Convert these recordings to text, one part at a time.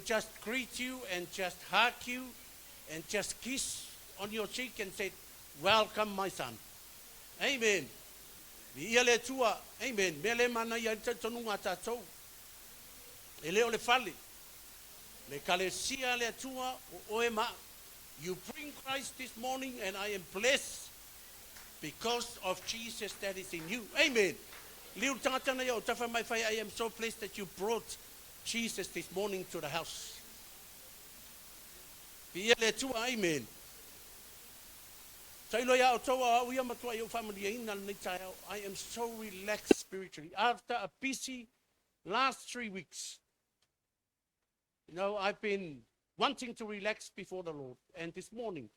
Just greet you and just hug you and just kiss on your cheek and say, "Welcome, my son." Amen. Viia le Atua. Amen. Mea le manaia ai le talitonuga a tatou. E le o le fale. Le Ekalesia a le Atua o oe ma au. You bring Christ this morning and I am blessed because of Jesus that is in you. Amen. Liu le tagata na ia o tafa mai fai, I am so blessed that you brought Jesus this morning to the house. Viia le Atua. Amen. Tailo ia outou o au ia matuai ou faamalieina lenei taeao. I am so relaxed spiritually after a busy last 3 weeks. I've been wanting to relax before the Lord. And this morning,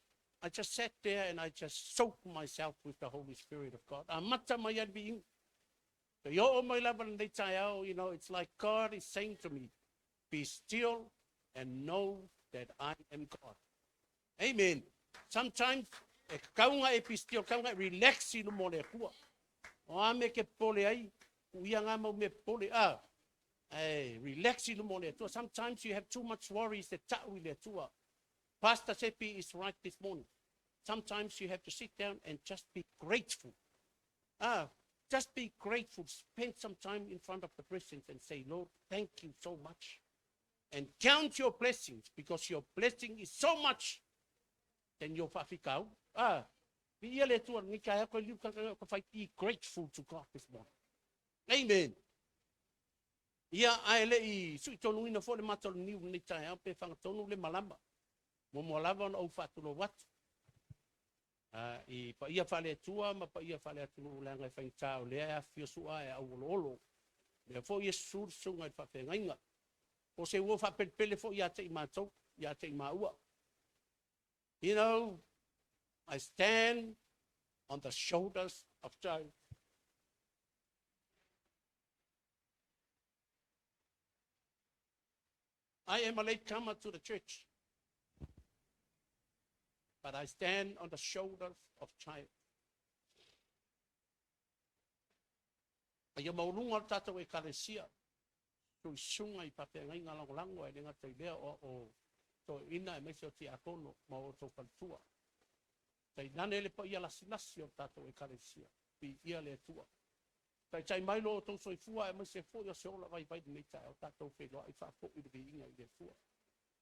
I just sat there and I just soaked myself with the Holy Spirit of God. Amata mai ai le viiga. Seia oo mai lava lenei taeao, it's like God is saying to me, "Be still and know that I am God." Amen. Sometimes, e kaunga e be still, kaunga e relax i luma o le Atua. O a mea ke pole ai, u ia ngā mau me pole, ah, e relax i luma o le Atua. Sometimes you have too much worries te ta'u i le Atua. Pastor Seppi is right this morning. Sometimes you have to sit down and just be grateful. Ah, just be grateful. Spend some time in front of the presence and say, "Lord, thank you so much." And count your blessings because your blessing is so much than your whawhikau. Ah, viia le Atua ni ka ko liu ka ka whai, be grateful to God this morning. Amen. Ia ae le i sui tonu ina fo le mata o le niu nei taeao pe whangatonu le malama. Mo mo lava ona ou whaatulo watu. I paia whale atua ma paia whale atunu leaga e faigata o lea e afifio sua e au oloolo. Lea foi e susu le susuga i le faafeagaiga. O se ua faapelepele foi ia te i matou, ia te i maua. I stand on the shoulders of giants. I am a latecomer to the church, but I stand on the shoulders of giants. Ia mauluga o le tatou Ekalesia, suisuga i faafeagaiga lagolago e le gata i lea o toeaiina aemaise o tiakono ma o outou faletua. Tainane le paia lasilasi o le tatou Ekalesia, viia le Atua. Taitai mai lo outou soifua aemaise foi o se ola vaivai lenei taeao tatou feiloai faafoi le viiga i le Atua.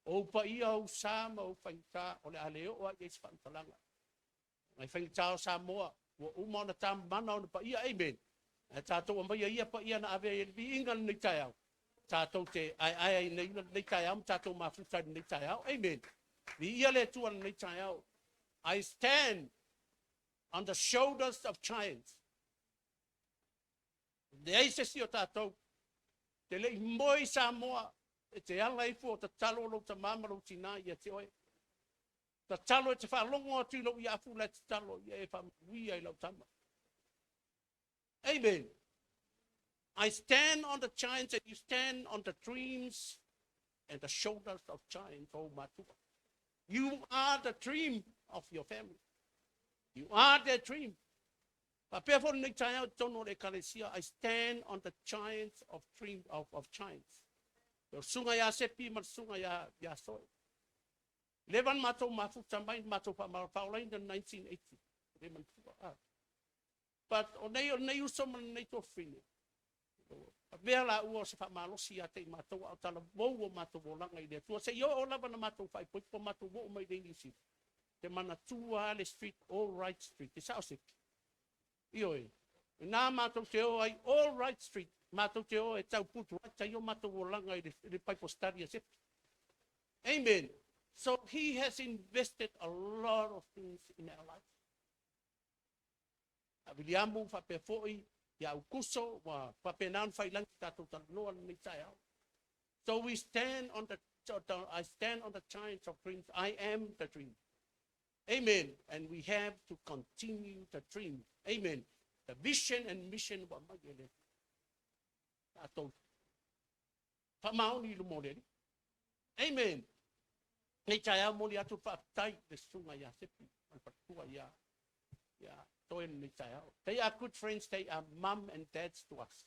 O ou paia, ou sa ma ou faigata, o le a le oo ai i ai se faamatalaga. Ngai faigata o Samoa, ua uma ona tamamana ona paia, amen. Ae tatou aumaia ia paia na ave ai e le viiga lenei taeao. Tatou te aeae ai nei lenei taeao ma tatou mafuta i lenei taeao. Amen. Viia le Atua lenei taeao. I stand on the shoulders of giants. Leai se si o tatou. Te le i moe i Samoa, e te ala ifo o tatalo lou tamā ma lou tinā ia te oe. Tatalo e te faalogo atu i lou iafu la e tatalo ia e faamanuia i lau tama. Amen. I stand on the giants and you stand on the dreams and the shoulders of giants, oh matua. You are the dream of your family. You are their dream. Faapea foi lenei taeao i totonu o le Ekalesia, I stand on the giants of dream of giants. O le susuga ia Sepi ma le susuga ia Soe. Leva na matou mafuta mai matou faaolaina 1980. Le manatua. Ah. But o nei uso ma nei tuafafine. Avea la ua o se faamalosi ia te i matou a o talavou o matou olaga i le Atua. Seia oo lava na matou faaipoipo matou oo mai le Niu Sila. Te manatua le street, All Right Street. Te sao Sepi. Ioe. Na matou te o ai All Right Street. Matou te o e tau putu ai tai o matou olaga i le Bible study a Sepi. Amen. So he has invested a lot of things in our life. A Viliamu faapea foi ia Aukuso ua faapena ona failagi tatou talanoa lenei taeao. So we stand on the, I stand on the giants of dreams. I am the dream. Amen. And we have to continue the dream. Amen. The vision and mission ua mai e le tatou faamaoni i luma o le Alii. Amen. Nei taeao moli atu faafetai le susuga ia Sepi ma le faletua ia Toe lenei taeao. They are good friends. They are mum and dads to us.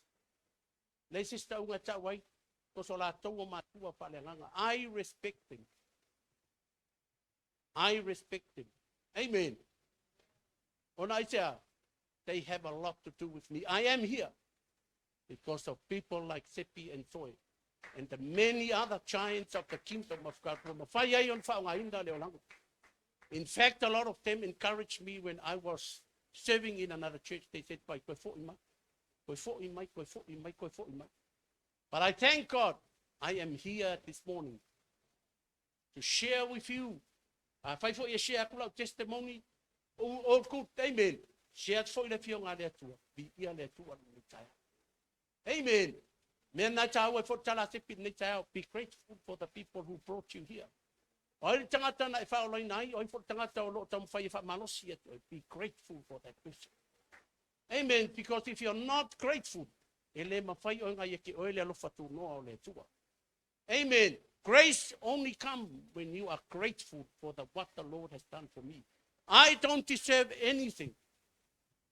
Le sister unga tau ai, Because o latou o matua faaleagaga. I respect them. I respect them. Amen. Ona aisea? They have a lot to do with me. I am here because of people like Sepi and Soy and the many other giants of the kingdom of God. Ua mafai ai ona faaaogaina le olaga. In fact, a lot of them encouraged me when I was serving in another church. They said, "Pai, koe fo'i mai. Koe fo'i mai, koe fo'i mai, koe fo'i mai." But I thank God I am here this morning to share with you. Afai foi e share atu lau testimony, all good, amen. Share atu foi le afioga a le Atua, viia le Atua lenei taeao. Amen. Mea na tāua e fo tala sepi lenei taeao, be grateful for the people who brought you here. O ai le tagata na e faaolaina ai, o ai foi le tagata o lo o taumafai e faamalosi atu ai. Be grateful for that person. Amen. Because if you're not grateful, e le mafai ona ia te oe le alofa tunoa o le Atua. Amen. Grace only comes when you are grateful for what the Lord has done for me. I don't deserve anything.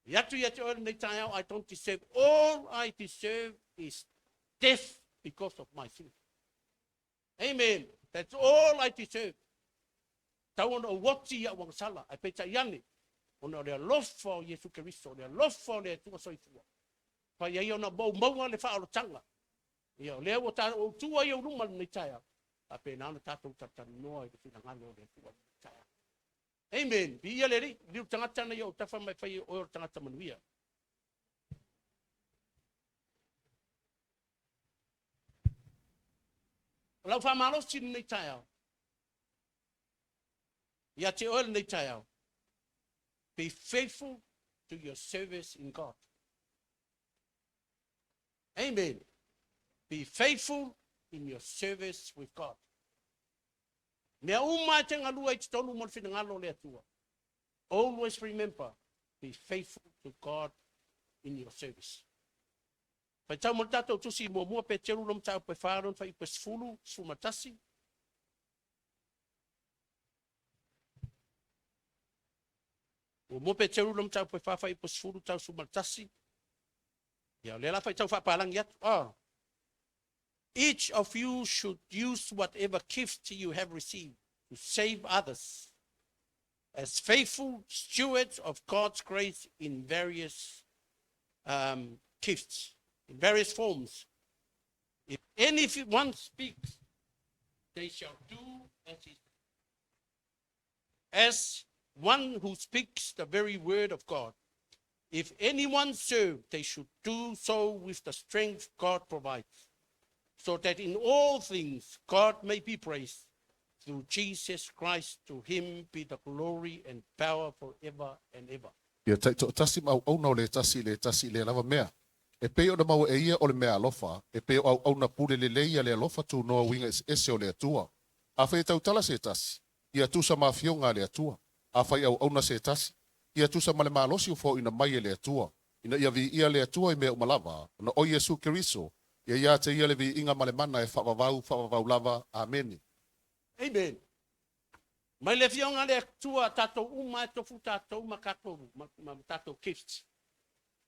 Ia te ia te oe lenei taeao, I don't deserve. All I deserve is death because of my sin. Amen. That's all I deserve. Tau ona ou oti ia uagasala, ae peitai ane, ona o le alofa o Iesu Keriso, o le alofa o le Atua soifua. Fai ai ona maumaua le faaolotaga. Ia, o lea ua ta, ou tu ai au luma lenei taeao. Faapena ona tatou talatalanoa i le finagalo o le Atua lenei taeao. Amen. Viia le Alii, liu tagata na ia ou tafa mai fai oe o le tagata manuia. O lau faamalosi lenei taeao, ia te oe lenei taeao, be faithful to your service in God. Amen. Be faithful in your service with God. Mea uma e te galua i totonu mo le finagalo o le Atua. Always remember, be faithful to God in your service. Faitau mo le tatou tusi muamua Peteru lona mataupu e 4 lona fuaiupu e 10, 11. Muamua Peteru lona mataupu e 4 fuaiupu e 10 tau 11. Ia, o lea la faitau faapalangi atu. Oh. Each of you should use whatever gift you have received to save others as faithful stewards of God's grace in various gifts, in various forms. If anyone speaks, they shall do as one who speaks the very word of God. If anyone serve, they should do so with the strength God provides, so that in all things God may be praised through Jesus Christ. To him be the glory and power forever and ever. Ia taitoatasi ma auauna o le tasi i le tasi i lea lava mea. E pei ona maua e ia o le mea alofa, e pei o auauna pule lelei a le alofa tunoa uiga eseese o le Atua. Afai e tautala se tasi, ia tusa ma afioga a le Atua. Afai e auauna se tasi, ia tusa ma le malosi ua foaina mai e le Atua, ina ia viia le Atua i mea uma lava, ona o Iesu Keriso, ia ia te ia le viiga ma le mana e faavavau faavavau lava. Amene. Amen. Mai le afioga a le Atua tatou uma e tofu tatou ma tatou ma tatou gifts.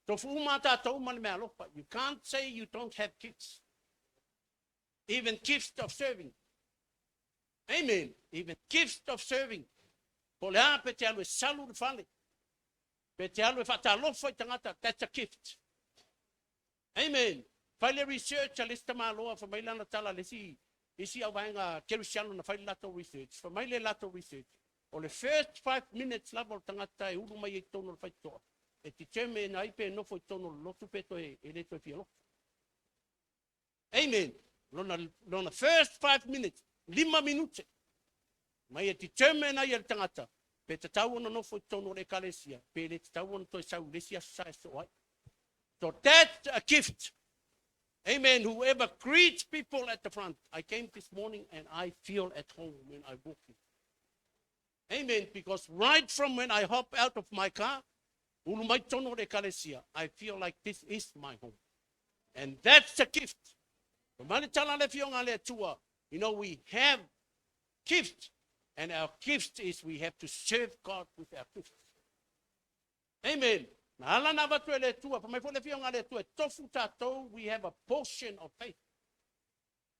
Tofu uma tatou ma le mea alofa. You can't say you don't have gifts. Even gift of serving. Amen. Even gift of serving. Po o le a pe te alu e salu le fale. Pe te alu e faatalofa i tagata. That's a gift. Amen. Fai le research a le isi tamaloa, fai mai lana tala le isi isi auvaega kerisiano na fai le latou research. Fai mai le latou research, o le first 5 minutes lava o le tagata e ulu mai ai i totonu o le faitotoa, e determine ai pe nofo i totonu o le lotu pe toe e le toe fia lotu. Amen. Lona first 5 minutes, 5 minute, mai e determine ai e le tagata, pe tatau ona nofo i totonu o le ekalesia, pe le tatau ona toe sau i le isi aso sa e soo ai. So that's a gift. Amen. Whoever greets people at the front. I came this morning and I feel at home when I walk in. Amen. Because right from when I hop out of my car, ulu mai tonu o le ekalesia, I feel like this is my home. And that's a gift. Mani tala le fionga le Atua. We have gift. And our gift is we have to serve God with our gifts. Amen. Na ala na avatu e le Atua, fa mai foi le afioga a le Atua, e tofu tatou, we have a portion of faith.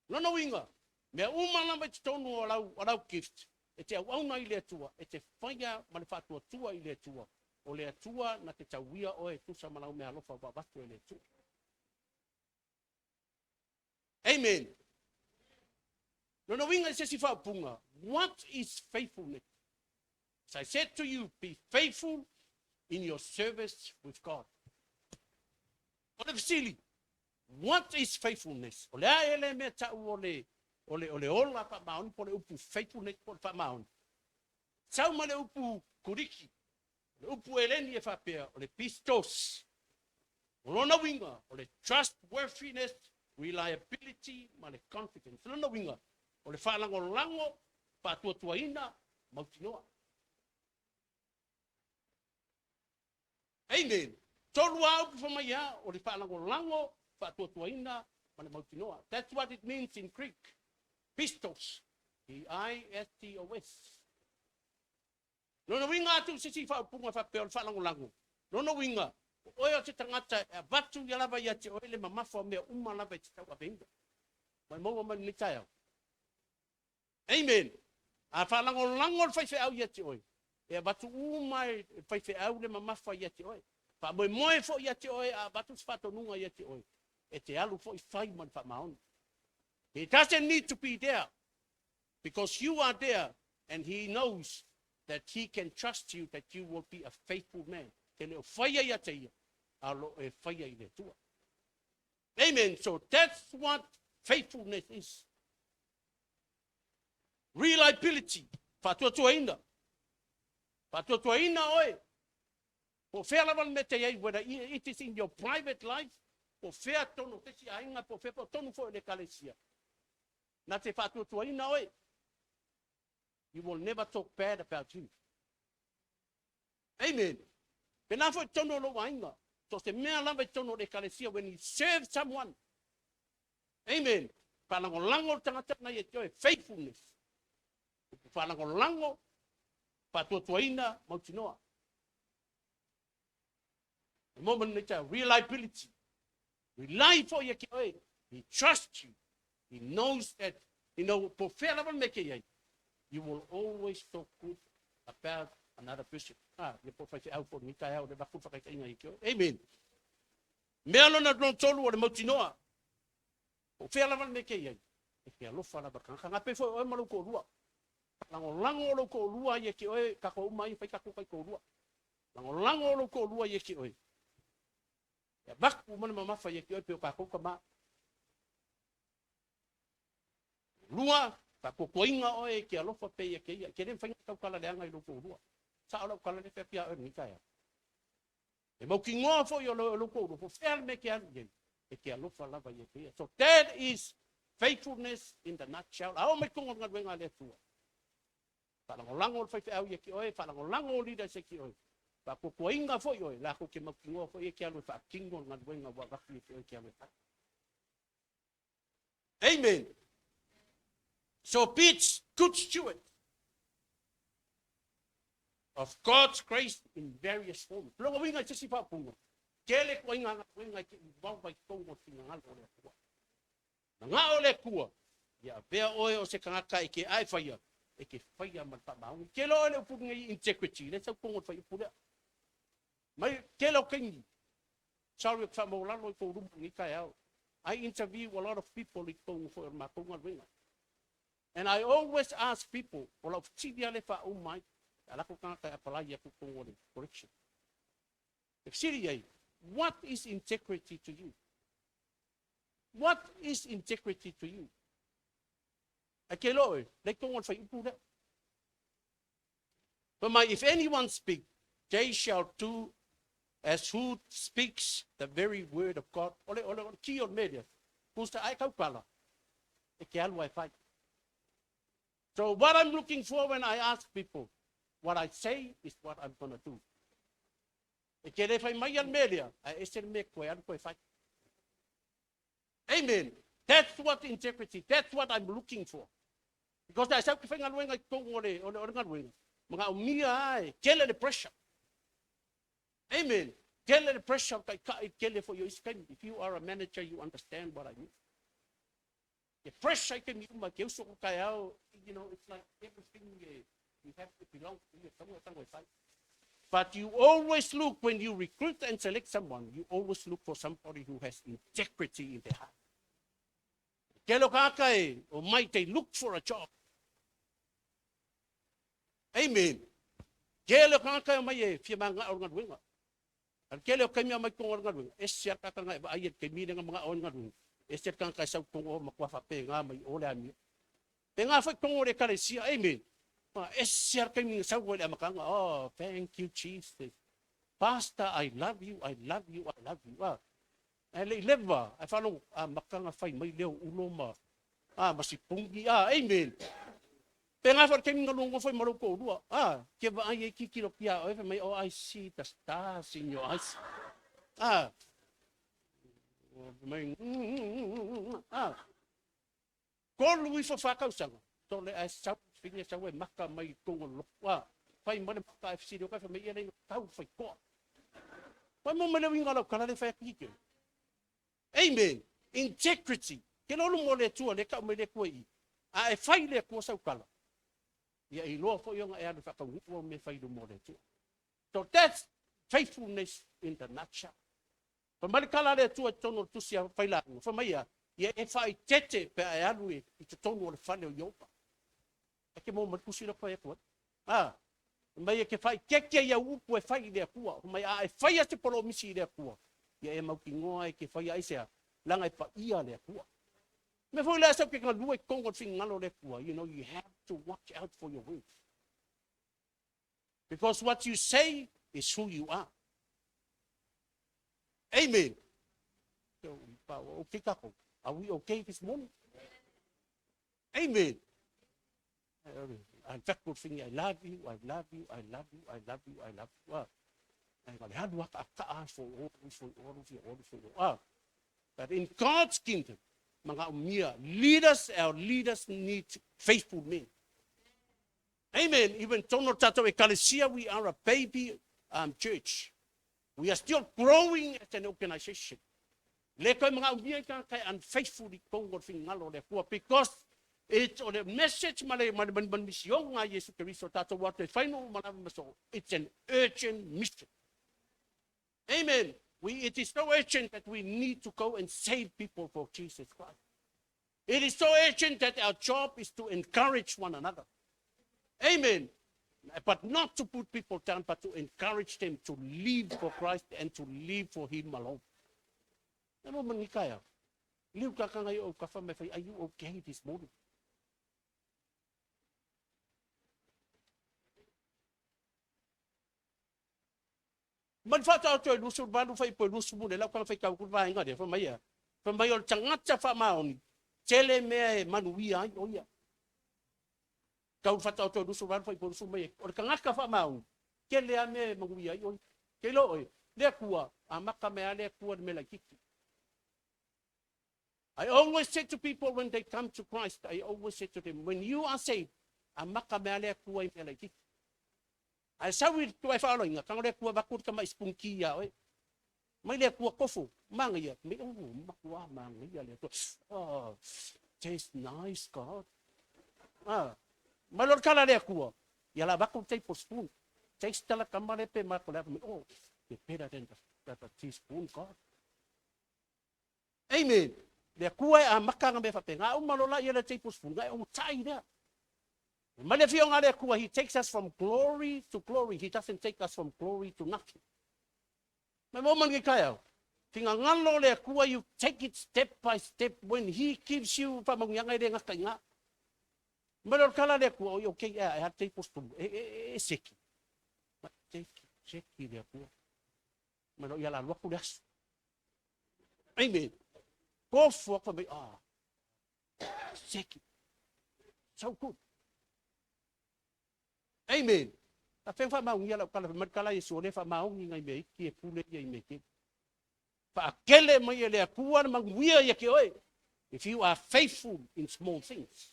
Lona uiga, mea uma lava i totonu o lau gift, e te auauna i le Atua, e te faia ma le faatuatua i le Atua. O le Atua na te tauia oe tusa ma lau mea alofa ua avatu e le Atua. Amen. Lona uiga i se isi faaupuga, what is faithfulness? As I said to you, be faithful in your service with God. O le fesili, what is faithfulness? O le a e le mea tau o le ola faamaoni po le upu faithfulness po le faamaoni. Sau ma le upu Kuriki, le upu Eleni e faapea, o le pistos. O lona uiga, o le trustworthiness, reliability ma le confidence. Lona uiga, o le faalagolago, faatuatuaina, mautinoa. Amen. Tolu a upu fa mai a, o le faalagolago, faatuatuaina, ma le mautinoa. That's what it means in Greek. Pistos. Pistos. Lona uiga atu se si faaupuga faapea o le faalagolago. Lona uiga, o oe o se tagata e avatu ia lava ia te oe le mamafa o mea uma lava e te tauaveina. Mai maua mai lenei taeao. Amen. A faalagolago le faifeau ia te oe, e avatu uma e faifeau le mamafa ia te oe. Faamoemoe foi ia te oe a avatu se faatonuga ia te oe. E te alu foi fai ma le faamaoni. He doesn't need to be there because you are there and he knows that he can trust you, that you will be a faithful man. Te le o faia ia te ia, a lo e faia i le Atua. Amen. So that's what faithfulness is. Reliability. Faatuatuaina. Faatuatuaina oe. Po fea lava le mea te ai, whether it is in your private life, po fea tonu te si ainga, po fea po tonu fo le kalesia. Na te faatuatuaina oe. You will never talk bad about him. Amen. Pena foi tonu o lou aiga. So se mea lava i tonu o le kalesia, when you serve someone. Amen. Faalagolago le tagata na ia te oe, faithfulness. Faalagolago, faatuatuaina, mautinoa. The moment nature, reliability. Rely for ia ke oe. He trusts you. He knows that, po fea lava le mea ke iai, you will always talk good about another person. Ah, ia po whai au fo ni tai au le vaku whakaitainga i ke oe. Amen. Mea lona lona tolu o le mautinoa. Po fea lava le mea ke iai, e ke alofa lava kanga. Ngā pe fo oe ma lau ko'olua. Langolango o lou ko'olua ia ke oe, kako uma i whai kako kai ko'olua. Langolango o lou ko'olua ia ke oe. Ia vaku mana mamafa ia ke oe pe o kākou ka ma. Lua, faatuatuaina oe ke alofa pe ia ke ia. Ke le whainga tau kala leanga i lou ko'olua. Sa o lau kala le pea pia oe ni taia. E mau ki ngoa fo i o lou ko'olua. Po fea le me ke alu iai. E ke alofa lava ia ke ia. So that is faithfulness in the nutshell. Ao mai kongo ngaluenga le Atua. Faalagolago le faifeau ia ki oe, faalagolago o leaders e ki oe. Faatuatuaina foi oe, la ko ke mautinoa foi e ke alu e faatino le galuega ua avatu ia te oe ke alu e fai. Amen. So be good steward of God's grace in various forms. Longa winga i se si faaupuga. Tele koaiga galuega e te involve ai tonu o finagalo o le Atua. Na ngao le Atua, ia avea oe o se tagata e ke ae faia, e ke faia ma le faamaoni. Ke loa le upu nei integrity, le sau tongo le fai upu lea. Mai tele o taimi, sorry o whaamaulalo i kou luma ni kai au. I interview a lot of people i tongo fo o matou galuega. And I always ask people, o lau fesili ale faauma ai, a lako tagata e apply atu tonu o le correction. E fesili ai, what is integrity to you? What is integrity to you? Ai ke loe, le tongo le fai upu lea. But my, if anyone speak, they shall do as who speaks the very word of God. Ole, ole, ole, ki o le media. Kusta ai kaupala. E ke alu ai fai. So what I'm looking for when I ask people, what I say is what I'm going to do. E ke le fai mai al media, ai ese le me koe alu koe fai. Amen. That's what integrity, that's what I'm looking for. Because I sau ki whai ngaluenga i tōngu o le galuega. Mga o mia ai, kele le pressure. Amen. Kele le pressure kai kai kele for your iskaimi. If you are a manager, you understand what I mean. E fresh ai taimi uma, e te uso ko taeao, it's like everything you have to belong to you, taua taua e fai. But you always look, when you recruit and select someone, you always look for somebody who has integrity in their heart. Ke lo kaka e, o mai, they look for a job. Amen. Ke lo kaka e mai e fia manga o ngaluenga. Al kele o kaimi a mai kongo o ngaluenga, e se al kaka e vaai e kaimi lenga mga o ngaluenga. E se al kaka e sau kongo o makua whape ngā mai o le amia. Pe ngā whai kongo o le kalesia, amen. Ma e se al kaimi sau o le amakanga, oh, thank you Jesus. Pastor, I love you, I love you, I love you. Ah. E le i leva, e whalongo, a makanga whai mai leo ulo ma, a masipungi, a, amen. Pe ngā whai kaimi ngaluenga whai marau ko urua, a, ke vaai e kikiro ki a oe, mai, oh, I see the stars in your eyes. A, mai, a, kolu ifo whakausanga, tole ai sau, whinga sau e maka mai tonga loko, a, whai mare maka e whisiri o kai, whai mai ia tau whai koa. Whai mo mele winga lau kalare whai aki. Amen. Integrity. Ke lolu mo le tua, le kau mai le kua i. A e whai le kua sau kala. Ia i loa fo ionga e alu whakaungu me whai mo le tua. So that's faithfulness in the nutshell. Fa mai kala le tua tono tusi a whai la. Fa mai ia, ia e whai tete pe e alu e i te tonu o le whale o Iopa. E ke mo mai kusi la e kua. Ah, mai e ke whai keke ia upu e whai le akua. Mai a e whai a te polo misi i le akua. Ia e mau ki ngoa e ke whai a isea. Langa e pa ia le akua. Me fo le sa ke ka lua kongo ngalo le akua. You know, you have to watch out for your words. Because what you say is who you are. Amen. So, okay, kako. Are we okay this morning? Amen. In fact, good thing, I love you, I love you, I love you, I love you, I love you. But in God's kingdom, mga umia, leaders, our leaders need faithful men. Amen. Even tono tato ekalesia, we are a baby church. We are still growing as an organization. Le koe mga umia ka kai unfaithful i kongo whingalo le kua, because it's on a message male male male male mission nga Yesu Kristo tato wa te whaino mana maso. It's an urgent mission. Amen. It is so urgent that we need to go and save people for Jesus Christ. It is so urgent that our job is to encourage one another. Amen. But not to put people down, but to encourage them to live for Christ and to live for Him alone. Namo manikaya. Liu ka ngai o ka wha me whai, are you okay this morning? Man whata o toi lusu valu whai po lusu mune lau ka whai kau kurva inga de wha mai a. Wha mai o tangata wha maoni. Tele mea e manu ia ai o ia. Kau whata o toi lusu valu whai po lusu mai. O le kangaka wha maoni. Kele a mea e manu ia ai o ia. Ke lo oe. Lea kua. A maka mea lea kua me lai kiki. I always say to people when they come to Christ, I always say to them, when you are saved, a maka mea lea kua i mea lai kiki. Ai sau i tuai whaaloinga, kanga lea kua vaku ka mai spunki ia oe. Mai lea kua kofu, manga ia, mai oh, makua manga ia lea kua. Oh, tastes nice, God. Ah, mai lor kala lea kua. Ia la vaku tablespoon. Taste tala kamare pe mako lea, mai oh, you're better than the teaspoon, God. Amen. Lea kua e a makanga me whape. Ngā umalo la ia le tablespoon, ngā e o tai lea. Male whio ngā lea kua, he takes us from glory to glory. He doesn't take us from glory to nothing. Me mo man kai au. Tinga ngalo lea kua, you take it step by step when he gives you whamangianga i le ngaka inga. Male o kala lea kua, oi okay, e ha tablespoon, e seki. Ma seki, seki lea kua. Male o ia la luaku le asu. Amen. Kofu ako mai, ah, seki. So good. Amen. Ta whenga wha maungi ala kala, mai kala Yesu ole wha maungi ngai mea iki e pule ia i me ke. Wha akele mai e lea kua na manguia ia ke oe. If you are faithful in small things.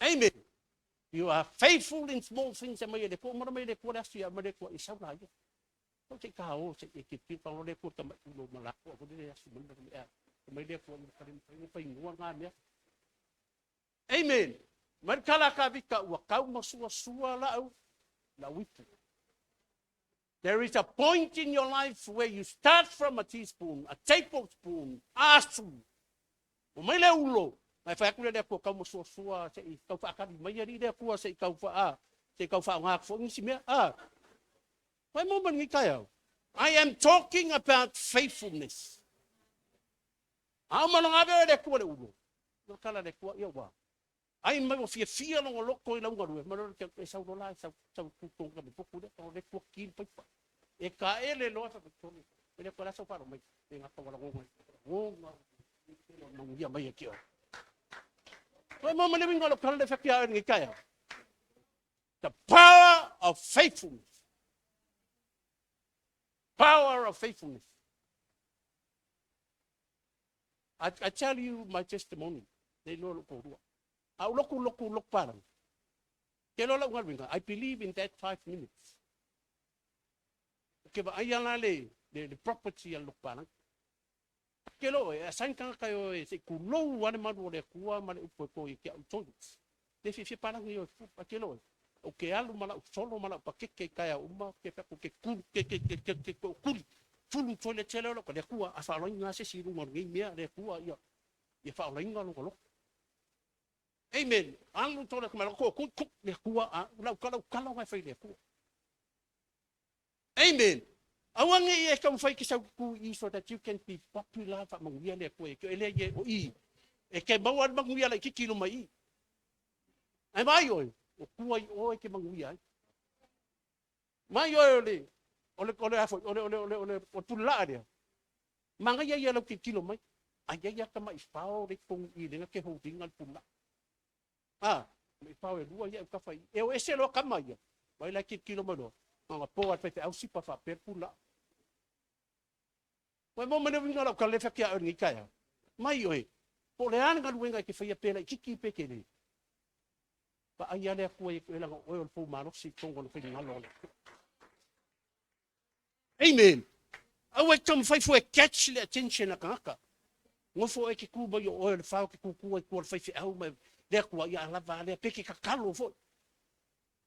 Amen. You are faithful in small things e mai e le kua, mara mai le kua le asu ia mai le kua i sau la ia. Ko te ka o se e ke pi pa le kua ta mai ulo mala ko ko le asu mai mai e. Mai le Atua ua le mafai ona faigua lena mea. Amen. Mai le tala a Tavita, ua tau masuasua lau lau ipu. There is a point in your life where you start from a teaspoon, a tablespoon, asu. O mai le ulo, mai fai atu le le Atua tau masuasua se i tau faatali mai ali le Atua se i tau faa se i tau faaaoga atu foi nisi mea. Ah. Fai mo ma ni taeao. I am talking about faithfulness. A o malonga ave le Atua le ulo. No kala le Atua ia ua. Ai mai ua fiafia lona loto i lau galue, ma lona e sau loa la e sau sau tu tonu ka potu lea, o le Atua ki le paipa. E taele loa fa tonu. E le Atua la sau faalogo mai, e gata ua lagona, lagona manuia mai e ke oe. Koe mo ma le uiga o lou tala le fai atu ia oe lenei taeao. The power of faithfulness. Power of faithfulness. I tell you my testimony. Le iloa lou toalua. A ou lotu lotu lotu palagi. Ke loa lau galuega, I believe in that 5 minutes. Ke vaai ala le property a le lotu palagi. Ke loa e assign tagata e o e se i tulou a le malu o le Atua ma le upu e toi ke au toilets. Le fiafia palagi o e ke loa. O ke alu ma lau solo ma lau pakeke i taeao uma, ke pe ke kulu ke kuli. Fulu toilet tele o le Atua a faaloina se si lunga o lenei mea le Atua ia ia faolaina lona loto. Amen. Alu toilet ma lau ko ku ku le Atua a lau kala kala ngai fai le Atua. Amen. Aua ne i e taumafai ke sau tu i so that you can be popular faamanuia le Atua e le ia o i. E ke maua le manuia laitiiti i luma i. Ae vaai oe, o tua i oe ke manuia ai. Mai oe o le o le o le a foi o le o le o le o le o le pulelaa lea. Magaia ia lau tilotilo mai. Ai ai ata mai fao le tonu i le ke holdinga le pulelaa. Ah, mai fao e lua ia e kafa i. E o ese loa kama ia. Mai la tilotilo mai loa. Nga po al faifeau sipa faapea le pulelaa. Ua mo ma le uiga o lau tala lea e fai atu ia oe lenei taeao. Mai oe, po o le a le galuega e te faia pe laitiiti pe tele. Vaai lava le Atua ia te oe leaga o oe o le pou malosi i totonu o le finagalo o le Atua. Amen. Aua e te taumafai fua e catch le attention a tagata. Nofo e te tu mai o oe o le fao te tutu ai tua o le faifeau ma le Atua ia a lava a lea pe te tatalo foi.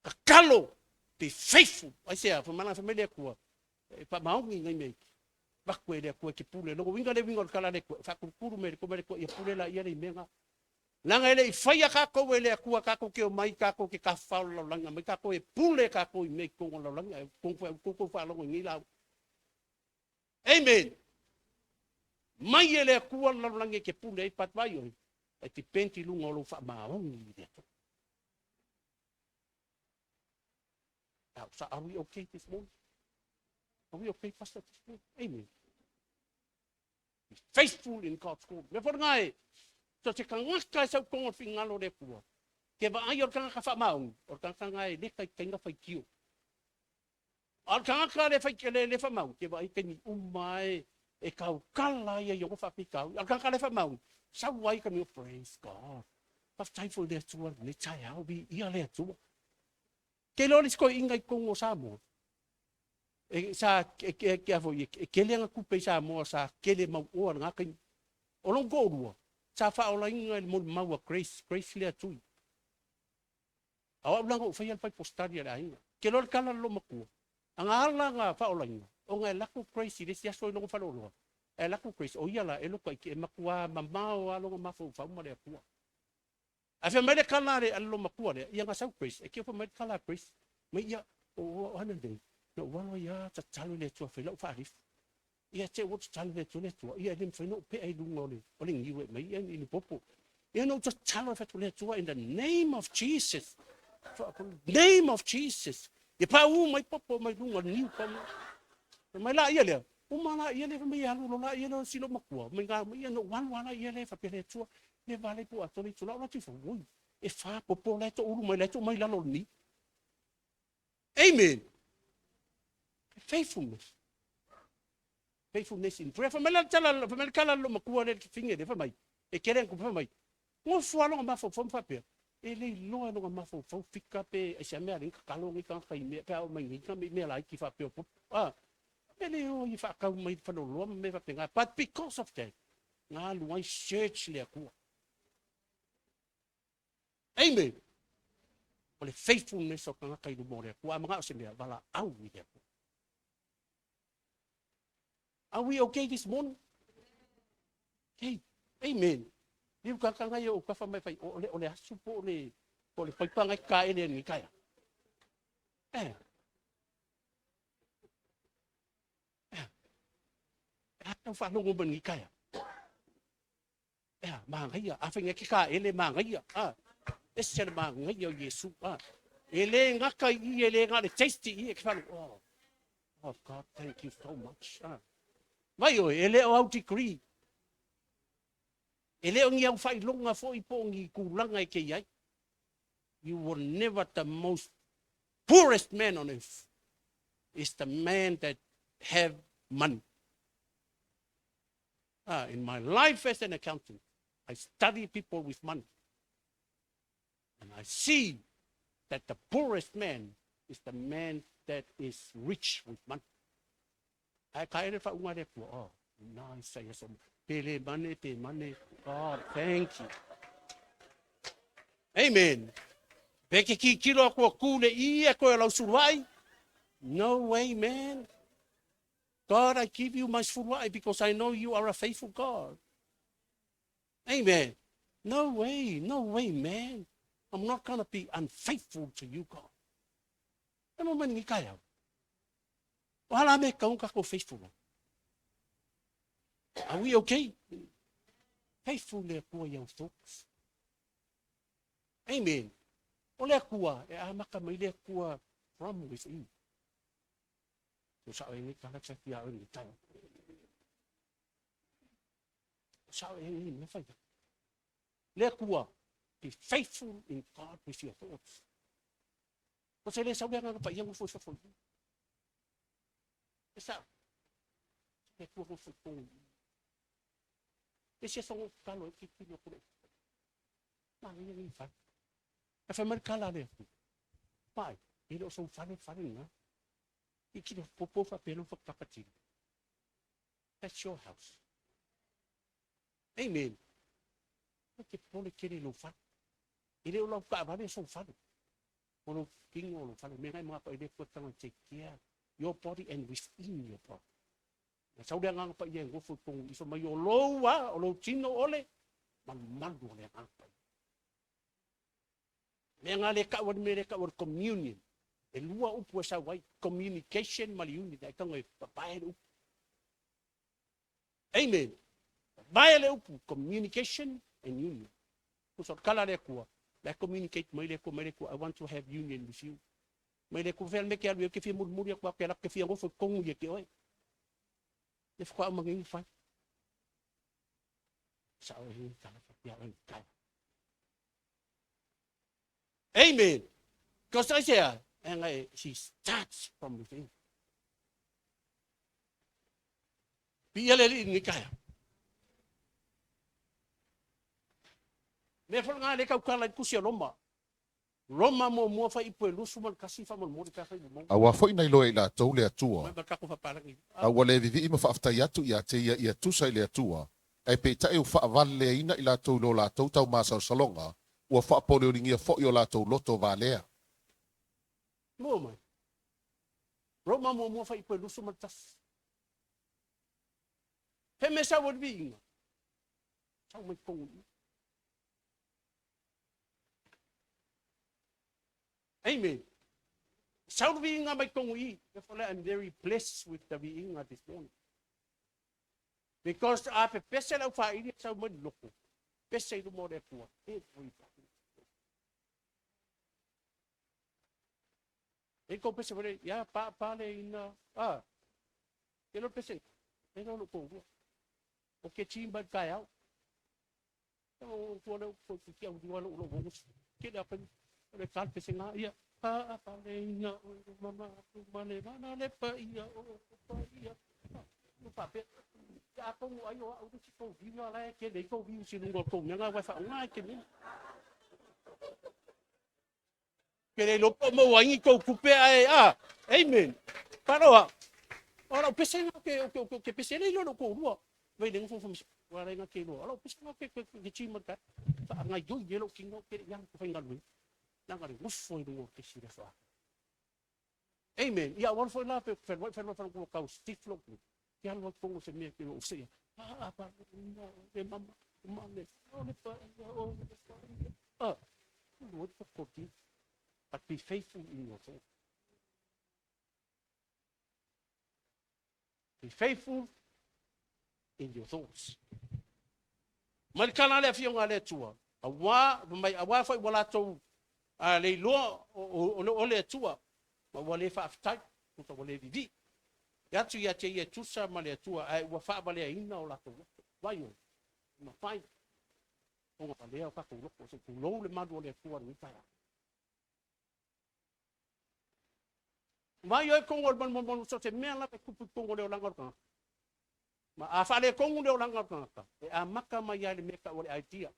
Tatalo, be faithful. Ai se a, whamana whamai le Atua. E whamaongi ngai mea iki. Vaku e le Atua e te pule. Lona uiga le uiga o le tala a le Atua. E whaakulukulu me le koma le Atua ia pule la ia le i mea ngā. Leaga e le i faia kākou e le Atua kākou ke omai kākou ke tafafao o le lalolagi, aumai kākou e pule kākou i mea i totonu o le lalolagi, ae ua tou faalogo i nei lauga. Amen. Mai e le Atua le lalolagi e te pule ai, but vai oe, e depend i luga o lou faamaoni i le Atua. Now, so are we okay this morning? Are we okay, Pastor, this morning? Amen. Be faithful in God's call. Me fo ngai, so te tagata e sau totonu o le finagalo o le Atua. Ke vaai o le tagata faamaoni, o le tagata ngai e le taitaiga faitio. A o le tagata le fai le, le faamaoni, ke vaai taimi uma e e tautala ia i ona faafitauli. A o le tagata le faamaoni, sau ai ka mea, praise God. Faafetai foi le Atua lenei taeao, viia le Atua. Ke iloa le isi toeaiina i totonu o Samoa, e, sa, e, e, e, foi, e, e tele ana tupe i Samoa sa tele mauoa i lena taimi. O lona toalua, sa faaolaina i le molimau a Grace, Grace lea Tui. A o au la na ou faia le Bible study a le aiga. Ke iloa le tala a le loomatua, aga ala na faaolaina, ona e alu atu Grace i le isi aso i lona faleoloa, e alu atu Grace, o ia la e loka i ke, e matua mamao lava lona mafaufau ma le Atua. Ae fai mai le tala a le loomatua lea, ia na sau Grace, e keu fai mai le tala a Grace, mai ia, o ana nei, na ou alo ai lava tatalo i le Atua e fai lau faalifu. Ia te ua tatalo le Atua le Atua, ia e le mafai ona ou pea i luga o le niu e aumai ia ni popo. Ia na ou tatalo e fai atu le Atua in the name of Jesus. Name of Jesus. Ia paū mai popo mai luga o le niu pau. Mai la ia lea, uma la ia lea fai mai e alu loa la ia lea si loomatua. Mai ngā mai ia na ou alu lava la ia lea faapea le Atua. Le vale po atoa le itula o la atu ifo, oi, e fa popo la e toulu mai la e tuu mai lalo o le niu. Amen. Faithfulness. Faithfulness in prayer. Fai mai la tala, fai mai le tala a le loomatua lea le fafine lea, fai mai, e kele ana tupe, fai mai, nofo lava lona mafaufau ma faapea, e le iloa e lona mafaufau fika pe aisea mea a alii ai tatalo nei tagata i mea, pe a oo mai nei mea laiti faapea o popo. Ah, e le o i faatau mai le faleoloa ma mea faapena. But because of that, Galu ai search le Atua. Amen. O le faithfulness o tagata i luma o le Atua. A manao se mea, valaau i le Atua. Are we okay this morning? Okay. Amen. Liu ka ka ngai o ka fa mai fai o le o le asu po o le po o le paipa ngai ka ele ni kai. Eh. Eh. A tau whalongo man ni kai. Eh, māngaia. A whainga ke ka ele māngaia. Ah. Ese le māngaia o Yesu. Ah. E le ngaka i e le ngā le tasty i e ke whalo. Oh. Oh God, thank you so much. Ah. Vai oe, e le o au degree. E le o ni au whailonga fo i po ni kūlanga e ke iai. You were never the most poorest man on earth. Is the man that have money. Ah, in my life as an accountant, I study people with money. And I see that the poorest man is the man that is rich with money. Ai ka ere fa unga le kua. Oh, nice. Say yes. Pele mane, pe mane. God, thank you. Amen. Pe ke ki kilo kua kule i e koe lau suluai. No way, man. God, I give you my suluai because I know you are a faithful God. Amen. No way, no way, man. I'm not going to be unfaithful to you, God. E mo mani kai au. O hala me kaunga ko faithful. Are we okay? Faithful le Atua i au thoughts. Amen. O le Atua, e amaka mai le Atua from within. O sa e ngi kala sa kia o ngi tau. O sa e ngi me whai. Le Atua, be faithful in God with your thoughts. Ko se le sau le nganga pa ia ngofo i fafo. E sa. Le Atua ngofo i kongu. E sia songo kalo e ki kino kule. Ma ngi ngi whai. E whai mai kala le Atua. Pai, e le o sou whare whare nga. I kino popo wha pelo wha pakatini. That's your house. Amen. O te pole kere lo whare. E le o lau ka wale sou whare. O lo kingo o lo whare. Me ngai mga pa i le kua tanga take care your body and within your body. Na sau le anganga pa ia e ngofo i kongu i mai o lou a, o lou tino ole, malu malu o le anganga pa ia. Mea ngā le kau me le kau communion. E lua upu e sau ai, communication ma le unity. Ai tanga e papae le upu. Amen. Papae le upu, communication and union. Ko so kala le kua, le communicate mai le kua, mai le kua, I want to have union with you. Mai le kua fel me ke alu e ke fia murimuri aku ke ke fia ngofo kongu ia ke oe. Le whakua mangi whai. Sa o hi kala whapia o kai. Amen. Because Isaiah, and she starts from within. Pia le li ni kaya. Me fo nga le kau kala kusi Roma. Roma mo mo fa ipo lusu mal kasi fa mo mo ka fa mo. A ua foi na iloa e i latou le Atua, Mai ka ko fa palangi. a ua le vivii ma faafetai atu ia te ia ia tusa i le Atua, ae peitai ua faavaleleaina i latou i lo latou taumasalosaloga, ua faapoleoligia foi o latou loto valea. Mo mai. Roma mo mo fa ipo lusu mal tas. He me sa wo bi inga. Sau mai kongu. Amen. Sau vi inga mai kongu i. Therefore, I'm very blessed with the viinga this morning. Because a pe pese lau wha ili sau mai loko. Pese i lumo le pua. Everybody. E ko pese wale, ya pa pa le ina. Ah. Ke lo pese. E lo ko. O ke chimba kai au. O ko le ko ki au diwa lo lo lo. Ke le apa le kal pese nga ia. Pa pa le ina o mama ma le mana le pa ia o pa ia. No pa pe. Ya ko ai o au si ko vi la ke le ko vi si lungo ko nga wa fa nga ke ni. Ke le lopo mo wa ngi ko kupe ai a. Amen. Paroa. Ora o pese nga ke ke ke pese le lo ko rua. Vai le ngfo fo Ua ala ai na te iloa, o lou pisa na ke ke ti ma ka faagaioi ai lou tino ou te le i alu ou te faigaluega, leaga le nofo i luga o le kesi i le aso atoa. Amen. Ia ou alu foi la pe fealuai fealuai faalogo ua tau stiff lou tino, te alu ai totonu o se mea e te iloa se ia, ah, ah, le mama, ma le, o le paia, o le paia. Ah, ulu ai le toto tino. But be faithful in your thought. Be faithful in your thoughts. Mai le tala a le Afioga a le Atua, auā, mai auā foi ua latou a, le iloa o le Atua, ma ua le faafetai, tusa ua le vivii e atu ia te ia e tusa ma le Atua, ae ua faavaleaina o latou loto. Vai oe, e mafai ona valea o tatou loto, se i tulou le malu o le Atua i lenei taeao. Vai oe tonu o le malumalumalu so o se mea lava e tupu i totonu o le olaga o le tagata. Ma a faaletonu le olaga o le tagata, e amata mai lava i le mea e tau o le idea.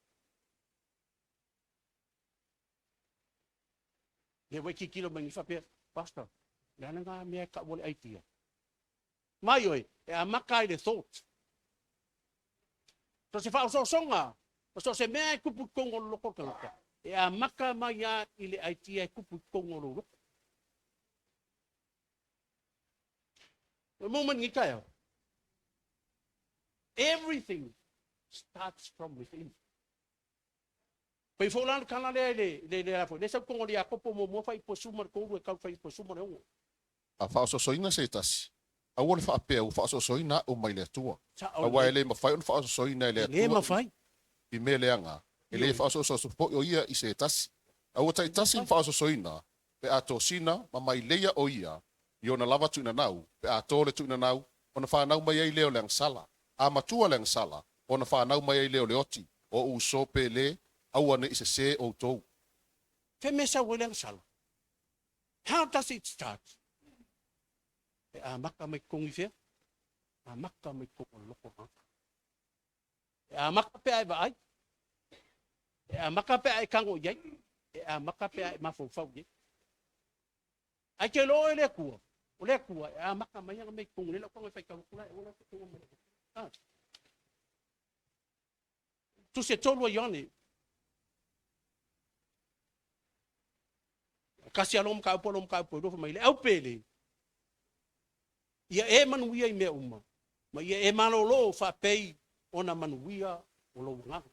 Lea ua e tilotilo mai nei faapea, Pastor, o le a lena mea e tau o le idea? Mai oe, e amata ai le thought. So o se faaosoosoga, ma so o se mea e tupu i totonu o le loto o le tagata, e amata mai lava i le idea e tupu i totonu o lou loto. Ua maua mai lenei taeao. Everything starts from within. Pei foi la le tala lea i le, le, le, le, le sau totonu o le Iakopo muamua faaipu e 13 e tau faaipu e 16. A faaosoosoina se tasi, aua le faapea ua faaosoosoina a'u mai le Atua, aua e le mafai ona faaosoosoina e le Atua i mea leaga, e le faaosoosooso foi o ia i se tasi. Aua taitasi na faaosoosoina pe a tosina ma maileia o ia i ona lava tuinanau, pe a to le tuinanau, ona fanau mai ai lea o le agasala. A matua le agasala, ona fanau mai ai lea o le oti, o uso pe le, aua ne i sesē outou. Fea mea sau ai le agasala? How does it start? E amata mai totonu i fea? Amata mai totonu o le loko o le tagata. E amata pe a e vaai. E amata pe a e tago i ai. E amata pe a e mafaufau i ai. Ae te iloa oe e le Atua, o le Atua e amata mai ana mea i totonu, lea lau tago e faitau atu la e ola totonu mai. Ah. Tusi e tolu a Ioane. Kasi alo mataupu alo mataupu e lua mai le au pele. Ia e manuia i mea uma, ma ia e malolo faapei ona manuia o lou agaga.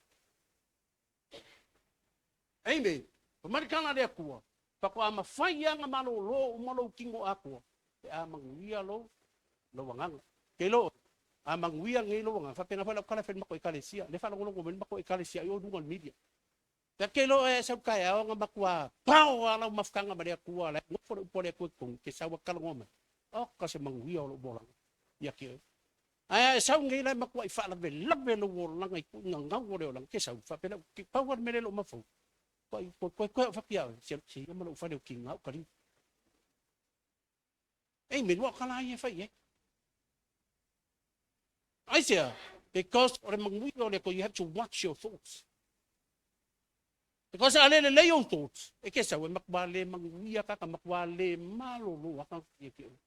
Amen. Fai mai le tala a le Atua, faatoa mafai lava ona malolo uma lou tino atoa pe a manuia lou lou agaga. Ke iloa oe, a manuia nei lou agaga, faapena foi lau tala e fai i le matou Ekalesia, lea e faalogologo mai le matou Ekalesia i o i luga o le media. Pe a ke iloa oe e sau taeao na matua pao lava lau mafutaga ma le Atua, la e nofo le upu a le Atua i totonu, e te sau e talanoa mai, oka se manuia o lou olaga ia te oe. Ae a e sau nei la e matuai faalavelave lou olaga i tuuina gau o le olaga, te sau faapea lea, pau lava le mea lea e le o mafaufau, Koe koe koe au fatia oe, se se ia ma lou fale o tiga o kaliu. Amen, ua o kala ia e fai i ai. Aisea? Because o le manuia o le Atua, you have to watch your thoughts. Because a le lelei ou thoughts, e ke sau e matua le manuia kaka, matua le malolo aka ia ke oe.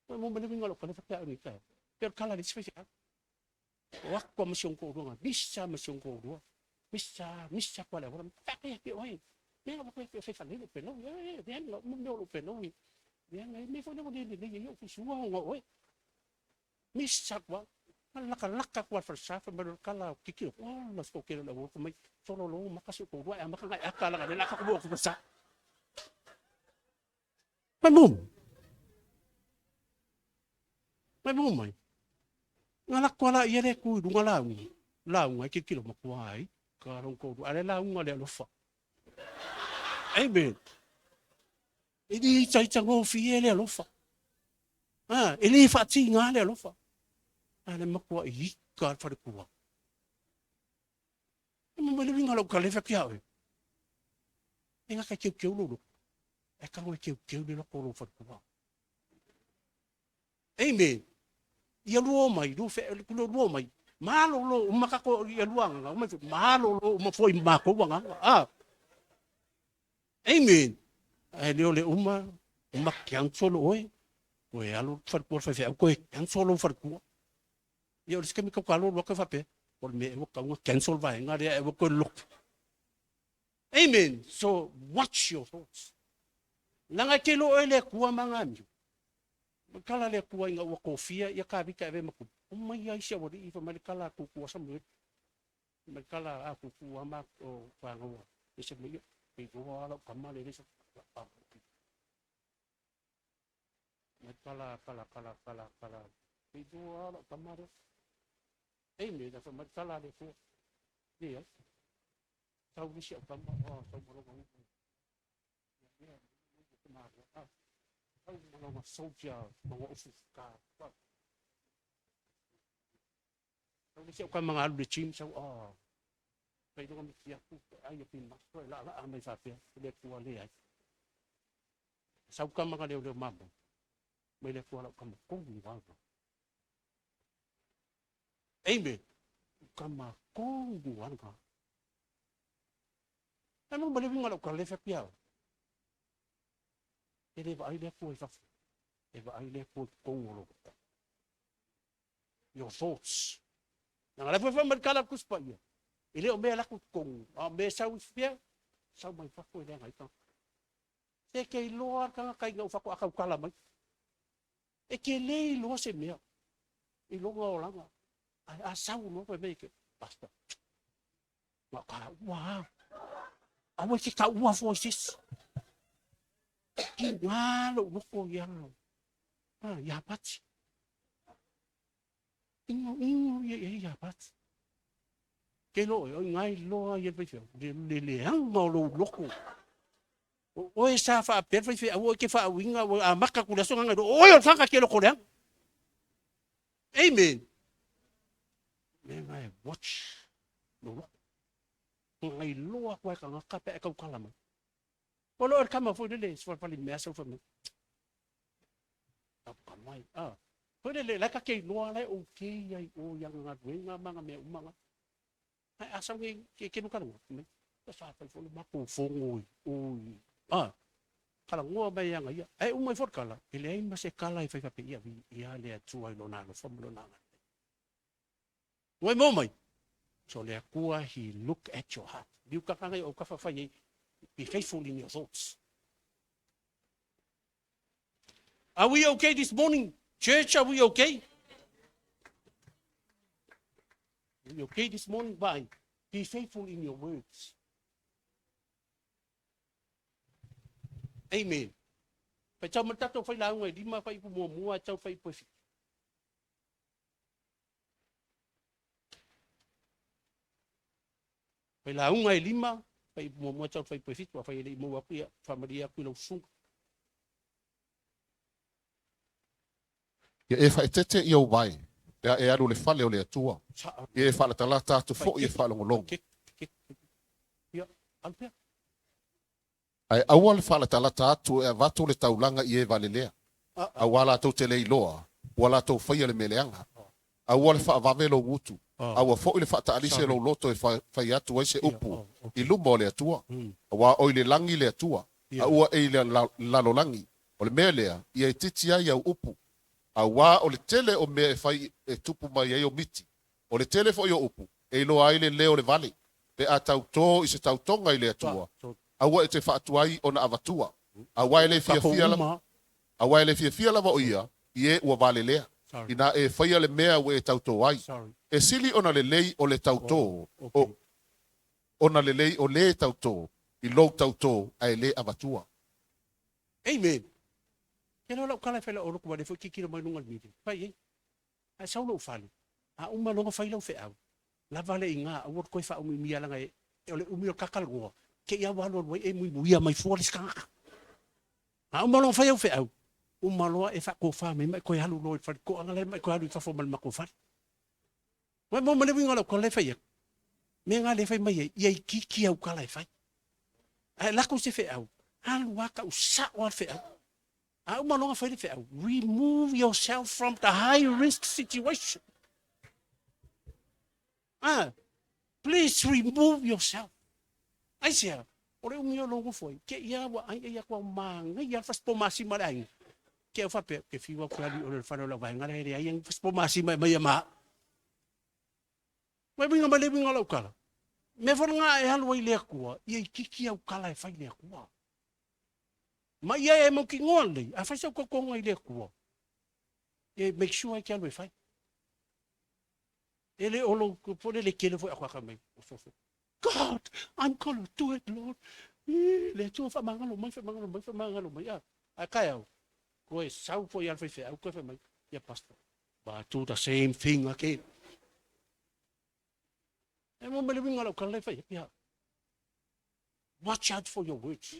Koe mo mele winga lo kale fatia au ni tae. Pe o kala le si faifeau. O aku a ma si ong to'olua, misa ma si ong to'olua, misa, misa koa le auala, faapea ke oe, mea ua koe fai falei lou pelau, e, leai ma mea o lou pelau, leaga e mea foi lea ua le lelei ai ou fuisua ona o oe. Misa koa, ma lakalaka koa le falesa, fai mai loa le kala o Kiki, ola se toatele o le auala, fai mai, solo lou maka si ou to'olua, e amata ona e aka leaga o lea o le a tatou oo atu i falesa. Mai mu mai mu mai. Nga lako ala ia le ku i lunga lauga. Lauga e kilokilo matua ai. Ka long ko ale lauga le alofa. Amen. E le ita ita gofie le alofa. Ah, e le whaatinga le alofa. A le matua i ika le wharekua. E mo mai le winga lau ka lefa ki a oe. E ngaka keukeu lou loko. E kago e keukeu le loko o lou wharekua. Amen. Ia lua mai, lua fe, lua, lua mai. Malolo uma kako ia lua agaga, uma foi, malolo uma foi ma makou agaga. Ah. Amen. Ae le o le uma, uma cancel oe. Toe alu le faletua o le faifeau toe cancel lou faletua. Ia o le isi taimi tau talo alu atu faapea, o le mea ea ua tatau ona cancel le vaega lea ae aua toe lotu. Amen. So watch your thoughts. Leaga e te iloa oe le Atua ma ana amio. Ma tala le Atua ina ua tofia ia Tavita e avea ma tupu. Omai ai si aualii fai mai le tala a tutu a Samueli. Fai mai le tala a tutu a ma o fanau a. Ese mai ia, e iloa lau tama le le sa. Mai kala, kala, kala, kala, kala. Kei doa lau tama lea. Ei me, da mai kala le ko. Le ai. Tau nisi au tama, oh, tau malonga upu. Ia, ia, ia, tau malonga soldier, maua ufu ka. Tau nisi au kama ngalu le gym, sau, oh, fai loga miti aku, ai a pi maso, e la la mai faapea, le tua le ai. Sau kama ka leo leo mama. Mai le atua lau kama kongu wanga. Amen. Kama kongu wanga. Ai mo male winga lau kalefa piao. E le vaai le atua i fafo. E vaai le atua i kongu o lo. Your thoughts. Nanga le fa mai kala kuspa ia. E le o mea laku kongu. A me sau i fia. Sau mai fafo e le ngai tanga. E ke iloa le tagata ina ua faatoa tautala mai. E ke le iloa se mea i lona olaga. Ae a sau loa fai mai ke, Pastor, na o ka ua a. Aua e te taua fua i se isi. Tiga lou loko ia, ia Pati. Ino ino ia ia ia Pati. Ke lo e, oi ngai loa ia le faifeau, le, le leaga o lou loko. O oe sa faapea le faifeau, oe ke faauiga, ua amata atu i le aso lena, o oe o le tagata ke loko leaga. Amen. Mea na e watch lou loko. Ngai loa atu ai tagata pe a e tautala mai. O lo o le kama foi lele, se falefale mea sau fai mai. Tau mai. Ah. Foi lele, la ka ke iloa la e okay ai o i ana galuega ma ana mea uma nga. Ae a sau nei ke kenu kalongo, mai. Sa fai foi le matou fono i o i. Ah. Talanoa mai ana ia. Ae uma ifo le tala, e leai ma se tala e fai faapea, ia viia le Atua i lona alofa ma lona agalelei. Ua e mai. So le Atua, he look at your heart. Liu kaka ngai o kafa fai ai, be faithful in your thoughts. Are we okay this morning? Church, are we okay? Are we okay this morning? Bye. Be faithful in your words. Amen. Fai tau ma tatou fai lauga e lima fai ipu muamua e tau fai ipu e fitu. Fai lauga e lima fai ipu muamua e tau fai ipu e fitu. Afai e le i maua atu ia, faamalie atu i lau susuga. Ia e faaeteete i ou vae, pe a e alu i le fale o le Atua. Ia e faalatalata atu foi e faalogologo. Ae aua le faalatalata atu e avatu le taulaga i e valelea, aua latou te le iloa, ua latou faia le mea leaga. Aua le faavave lou gutu, aua foi le faataalise lou loto e fai atu ai se upu i luma o le Atua, aua o i le lagi le Atua, a ua e i le lalolagi. O le mea lea, ia itiiti ai au upu, aua o le tele o mea e fai e tupu mai ai o miti, o le tele foi o upu e iloa ai le leo o le vale, pe a tautō i se tautoga i le Atua, aua e te faatuai ona avatua, aua e le fiafia lava, aua e le fiafia lava o ia i e ua valelea, inā e faia le mea ua e tautō ai. E sili ona lelei o le tautō, o, ona lelei o lē tautō i lou tautō ae le avatua. Amen. Ke loa lau tala e fai lau lotu wale foi kikilo mai lunga le media. Fai ei. Ae sau lou fale. A uma loa fai lau feau. Lava le iga aua le toe faaumiumia leaga e o le umi o le kakalanoa te i a ua alualu ai e muimuia mai fua le isi tagata. A uma loa ona fai au feau, uma loa e faatofa mai ma e toe alu loa i le faletoaga la ma e toe alu i fafo ma le matou fale. Ua maua mai le uiga o lau tala lea e fai atu. Mea na lea e fai mai ai, ia itiiti au tala e fai. Ae lako se feau, alu lava tau sao lava le feau. A uma loa ona fai le feau, remove yourself from the high risk situation. Ah, please remove yourself. Aisea, o le umi o lou nofo ai, te ia ua ai ai atu au māngaia le fasipo masima le aiga. Ke au faapea, ke fiu au ke alu i ole le fale o lau vaega lea e leai ang po masima e mai a ma. Mai winga mai le winga o lau kala. Me fo nga e alu ai le akua, ia ikiki au kala e fai le akua. Ma ia e mautinoa lelei, a fai sau tautoga i le Atua, e make sure e te alu e fai. E le o lou, po le le tele foi a ka mai. God, I'm gonna do it, Lord. Le Atua faamagalo mai, faamagalo mai, faamagalo mai. Ah, ai kai au, koe sau foi al faifeau, koe fai mai, yeah, pastor, but do the same thing again. E mo me le winga lau kala fai, yeah. Watch out for your words.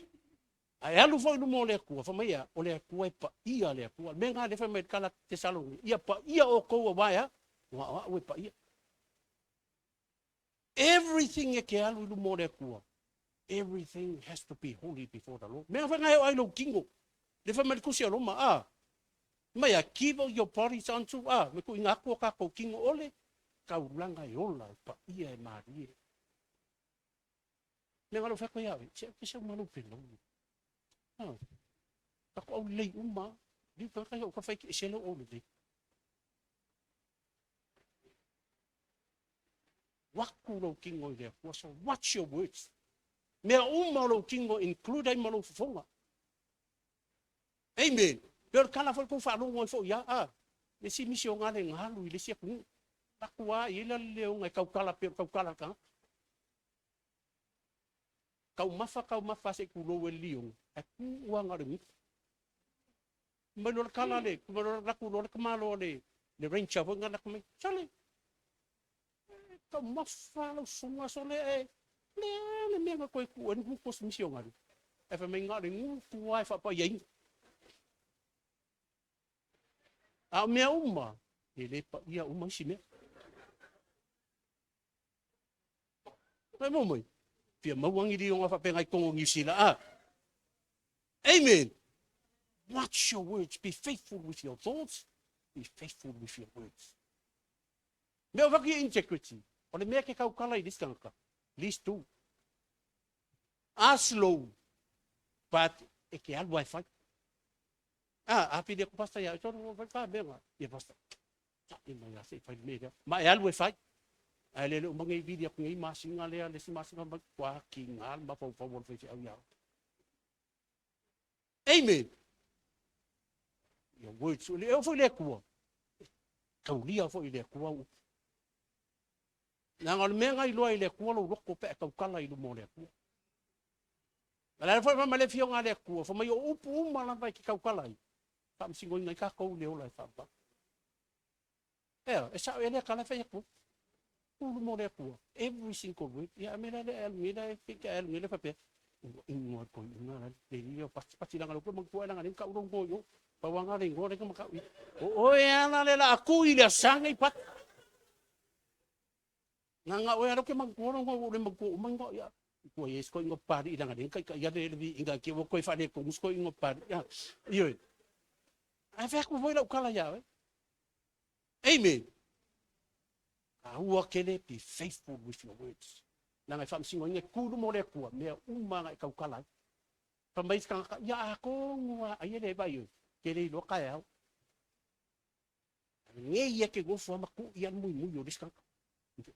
Ae alu foi i luma o le Atua, fai mai ea, o le Atua e paia le Atua. Le mea lena lea fai mai le kala Tesaloni, ia paia outou aua e a? Aua o a'u e paia. Everything e ke alu i luma o le Atua, everything has to be holy before the Lord. Mea foi lena e oo ai lou tino. Le fai mai le tusi a Roma, a, mai a, give your bodies unto, a, me tuuina atu o tatou tino o le taulaga e ola, e paia, e malie. Mea ngalo fai ia se ke se malu pe lo. Ha. Ka ko au lei uma, li ka ka ka fai ke se lo o lei. Waku lou kingo i le Atua, so watch your words. Mea uma o lou kingo include ai ma lou fofoga. Amen. Pe o le kala foi kou faalogo ai foi ia, a. Le si misi o ngale ngalu i le si atunuu. Taku a i la le leoga e tautala pe o tautala ka. Taumafa taumafa se tulou e le lioga, ae tu ua na o le gutu. Mai loa le kala le, mai loa laku loa le tamaloa le, le ranger foi na lako mai, sole, taumafa lau susuga sole e, le a le mea na toe tuu ai le gutu o se misionari. Ae fai mai na o le gutu lava e faapaiaina. A o mea uma, e le paia uma isi mea. Mai mo mai. Fia maua ni lioga faapena i totonu o Niu Sila, a. Amen. Watch your words. Be faithful with your thoughts. Be faithful with your words. Mea o whaki integrity. O le mea ke kaukala i le isi tangata. Least do. A slow. But e ke alu ai whai. A, a pili aku pasta ia. Tonu whai whai mea nga. Ia pasta. Taʻi mai lava se i fai le mea lea. Ma e alu e fai. Ae le le uma nei vili aku nei masina lea, le isi masina mai, ua kiga le mafaufau o le faifeau ia oe. Amen. Your words, e oo foi i le Atua, e taulia foi i le Atua au upu. Leaga o le mea na iloa i le Atua lou loto pe a e tautala i luma o le Atua. A le ala foi fai mai le afioga a le Atua, fai mai o upu uma lava e te tautala ai, faamasinoina ai tatou i le ola e faavavau. Ea, e sao e lea kala e fai atu. Ulu mo le Atua. Every single word. Ia, me la le alu nge la e ke alu nge le faapea. Ua ingoa ko inga la le ni o pati pati langa lo ko mantua langa le ka ulo ngo yo. Pa wanga le ngo le ka maka i. O oe ala le la aku i le asanga i pat. Nga nga oe ala ke mantua lo ngo le mantua o mango ia. Ko yes ko ingo pari langa le ka ia le le inga ke wo ko i fa le ko musko ingo pari. Ia. Io. Ai fa ku voi la ukala ia. Amen. Aua kele, be faithful with your words. Leaga e faamasinoina e ku luma o le Atua, mea uma na e tautala ai. Fai mai isi tagata, ia atonu lava, ai e le vaai oe, ke le iloa taeao. Nei ia ke nofo lava ma tuu i ai le muimui o le isi tagata.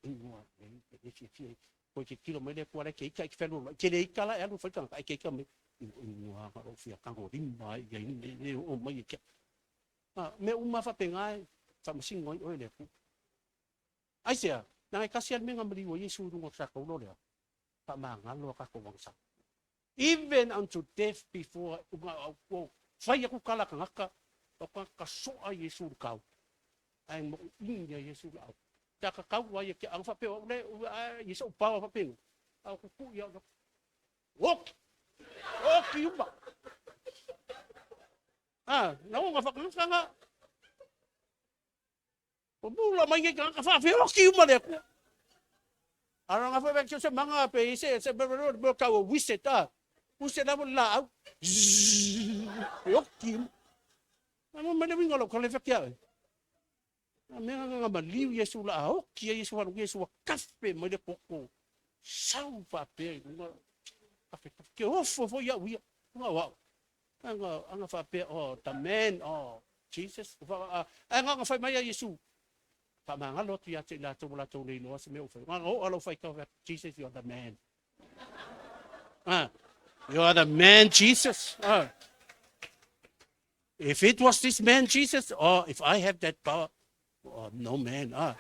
Ingoa, e le fiafia ai. Koe tilotilo mai le Atua la e te ita i te fealualuai. Ke le ita la e alu e fai le tagata, ae te ita mai, ingoa na lou fia tagolima ai ia i le oo mai e te. Mea uma lava faapena e faamasino ai oe e le Atua. Aisea? Leaga e tasi lava le mea na maliu ai Iesu i luga o le tatou lea, faamagalo a tatou agasala. Even unto death before ua fai atu tala a tagata, o tagata soa Iesu i le tau. Ae moʻiʻini ia Iesu i le au. Pe a tatau ai e ke ʻano faapea o au le ia soʻu paoa faapena. A o kukuʻi au, oki! Oki uma! A, na ona whakangakanga. Ko mula mai nei tagata whaawheoki uma le Atua. Ara nga whai se manga pe i se se me kau o wise ta. Wise na mo la au. Oki. Na mo mele winga lo kale whakia. Na mea nga nga maliu Yesu la oki e Yesu halu Yesu wa kafe mai le koko. Sau whaapea i lunga. Kafe kafe. Ke ofo fo ia uia. Nga wau. Aga aga faapea, oh, the man, oh, Jesus. Ae aga fai mai a Iesu, faamagalo atu ia te i latou ua latou le iloa se mea ua fai. Aga oo lau faitau fai atu, Jesus, you are the man. Ah, you are the man, Jesus. Ah. If it was this man, Jesus, oh, if I have that power, oh, no man. Ah.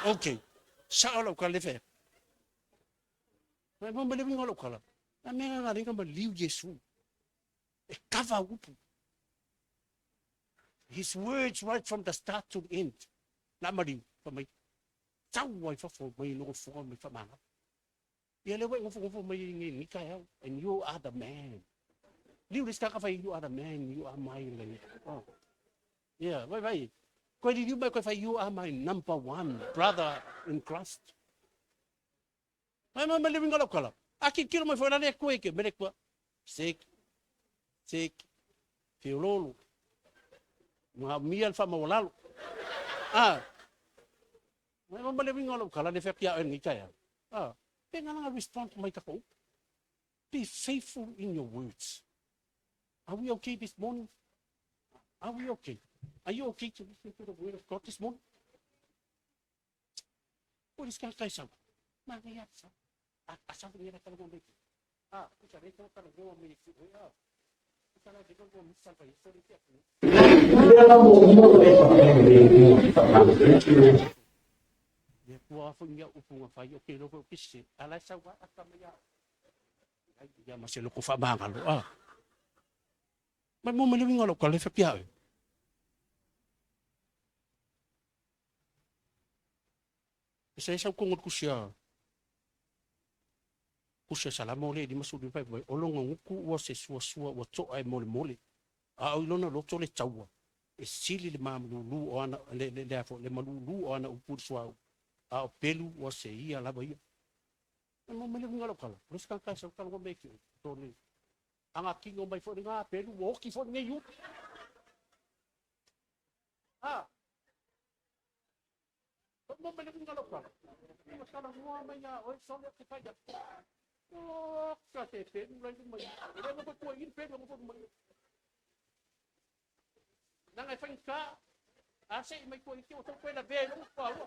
Okay. Sao lau ka lefe. Mai mo mele winga lau kala. Na mea nga ringa ma liu Yesu. E kava upu. His words right from the start to the end. Na maliu, fa mai. Tau ai fafo mai no foa mai fa manga. Ia le wai ngofo ngofo mai ngi ngi kai au. And you are the man. Liu le skaka fai you are the man, you are my lady. Oh. Yeah, vai vai. Koe liu mai koe fai you are my number one brother in Christ. Mai mai mai le winga lau kala. A ki kilo mai foi le koe ke mele kua. Sek. Sek. Fiololo. Nga mia le whamawalalo. Ah. Mai mai le winga lau kala le whea kia ngi kai. Ah. Pe nga nga respond mai ka ko. Be faithful in your words. Are we okay this morning? Are we okay? Are you okay to listen to the word of God this morning? Ko le sika kai sau. Ma ngai a sau. A a sau ngai ka lo mai. A ku sa re ka ka lo mai ku a. Ku sa ra ke ko mi sa pa so le ke ku. Le kua fo nya upu nga fai o ke lo ko kise. Ala sau a ka mai a. Ai ia ma se loko fa manga lo a. Mai mo me le winga lo ka le fa pia. E sa sau kongo kusia. Kusia salama o le lima sulu pai mai o longa nguku ua se sua sua ua to'a e mole mole. A o ilona loto le taua. E sili le mamalulu o ana le le le afo le malulu o ana upu suau. A o pelu ua se ia lava ia. E mo mele winga lo kala. Le sika kai sau kala me ki toni. Anga kingo mai fo ngā pelu ua oki fo ngai u. Ah. Mo mele winga lo kala. Mo kala mua mai ia oi sole ke fai. O ka te pelu lai mai. Le mo ko i pelu mo ko mai. Nanga e whai ka, a se i mai koe i te o tau koe la vea i longo kua ua.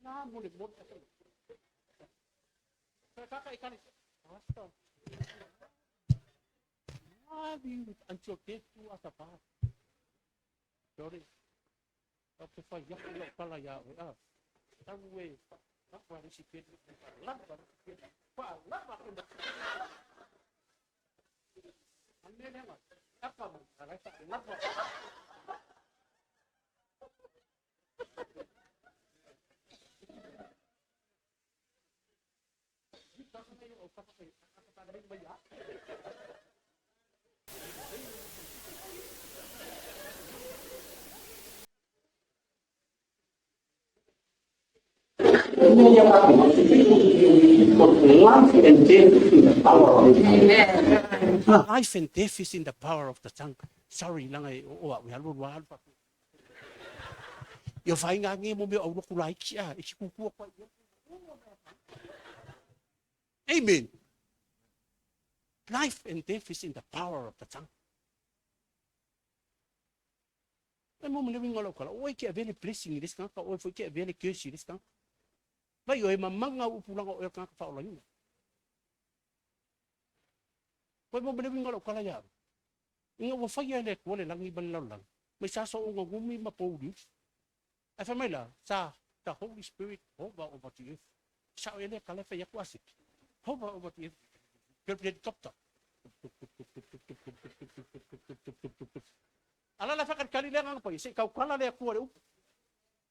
Nā mo le mo le Ka kaka i kare. Asta. Love you until death do us apart. Sorry. Ka te whai aku lau kala ia oe. Ah. Tau e. Ka wha risi pēnu. Lava risi pēnu. Wha lava ke ma. Ane lenga. Aka mai. Arai wha lava. Life and death is in the power of the tongue. Life and death is in the power of the tongue. Sorry, langa e o a we alu wa alu. Ia whainga nge mo me au loku laiki a, e ki kukua kwa ia. Amen. Life and death is in the power of the tongue. E mo mele winga lau kala, oi ke avele blessing i le skanga, oi foi ke avele curse i le skanga. Vai o e mamanga upulanga o e kanga whaola iuna. Koe mo mele winga lau kala ia. Inga ua faia e le Atua le lagi ma le lalolagi, mai sa soonga gumi ma pouli. Ae fai mai la, sa the Holy Spirit hover over the earth. Sao e le kala e fai aku asiki. Hover over the earth. Helicopter. Ala la whakalikali le nganga pai, se i kaukala le Atua le upu.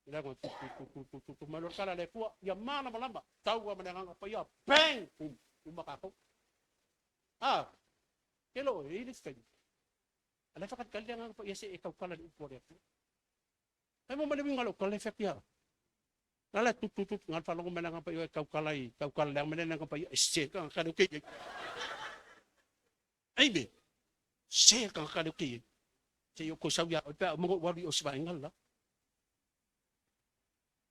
Le nganga tu tu tu tu tu tu mai loa kala le Atua, ia malamalama, taua ma le nganga pai, bang! Pum, uma kākou. Ah, ke lo e le skai. Ala whakalikali le nganga pai, se e kaukala le upu a le Atua. Ai mo male winga lo kala fe pia. Lala tu tu tu ngal falongo mele nga pa yo kaukala i kaukala le mele nga pa yo se ka ka le ke. Amen. Se ka ka le ke. Se yo ko sau ya pa mo wa ri o sva ngal la.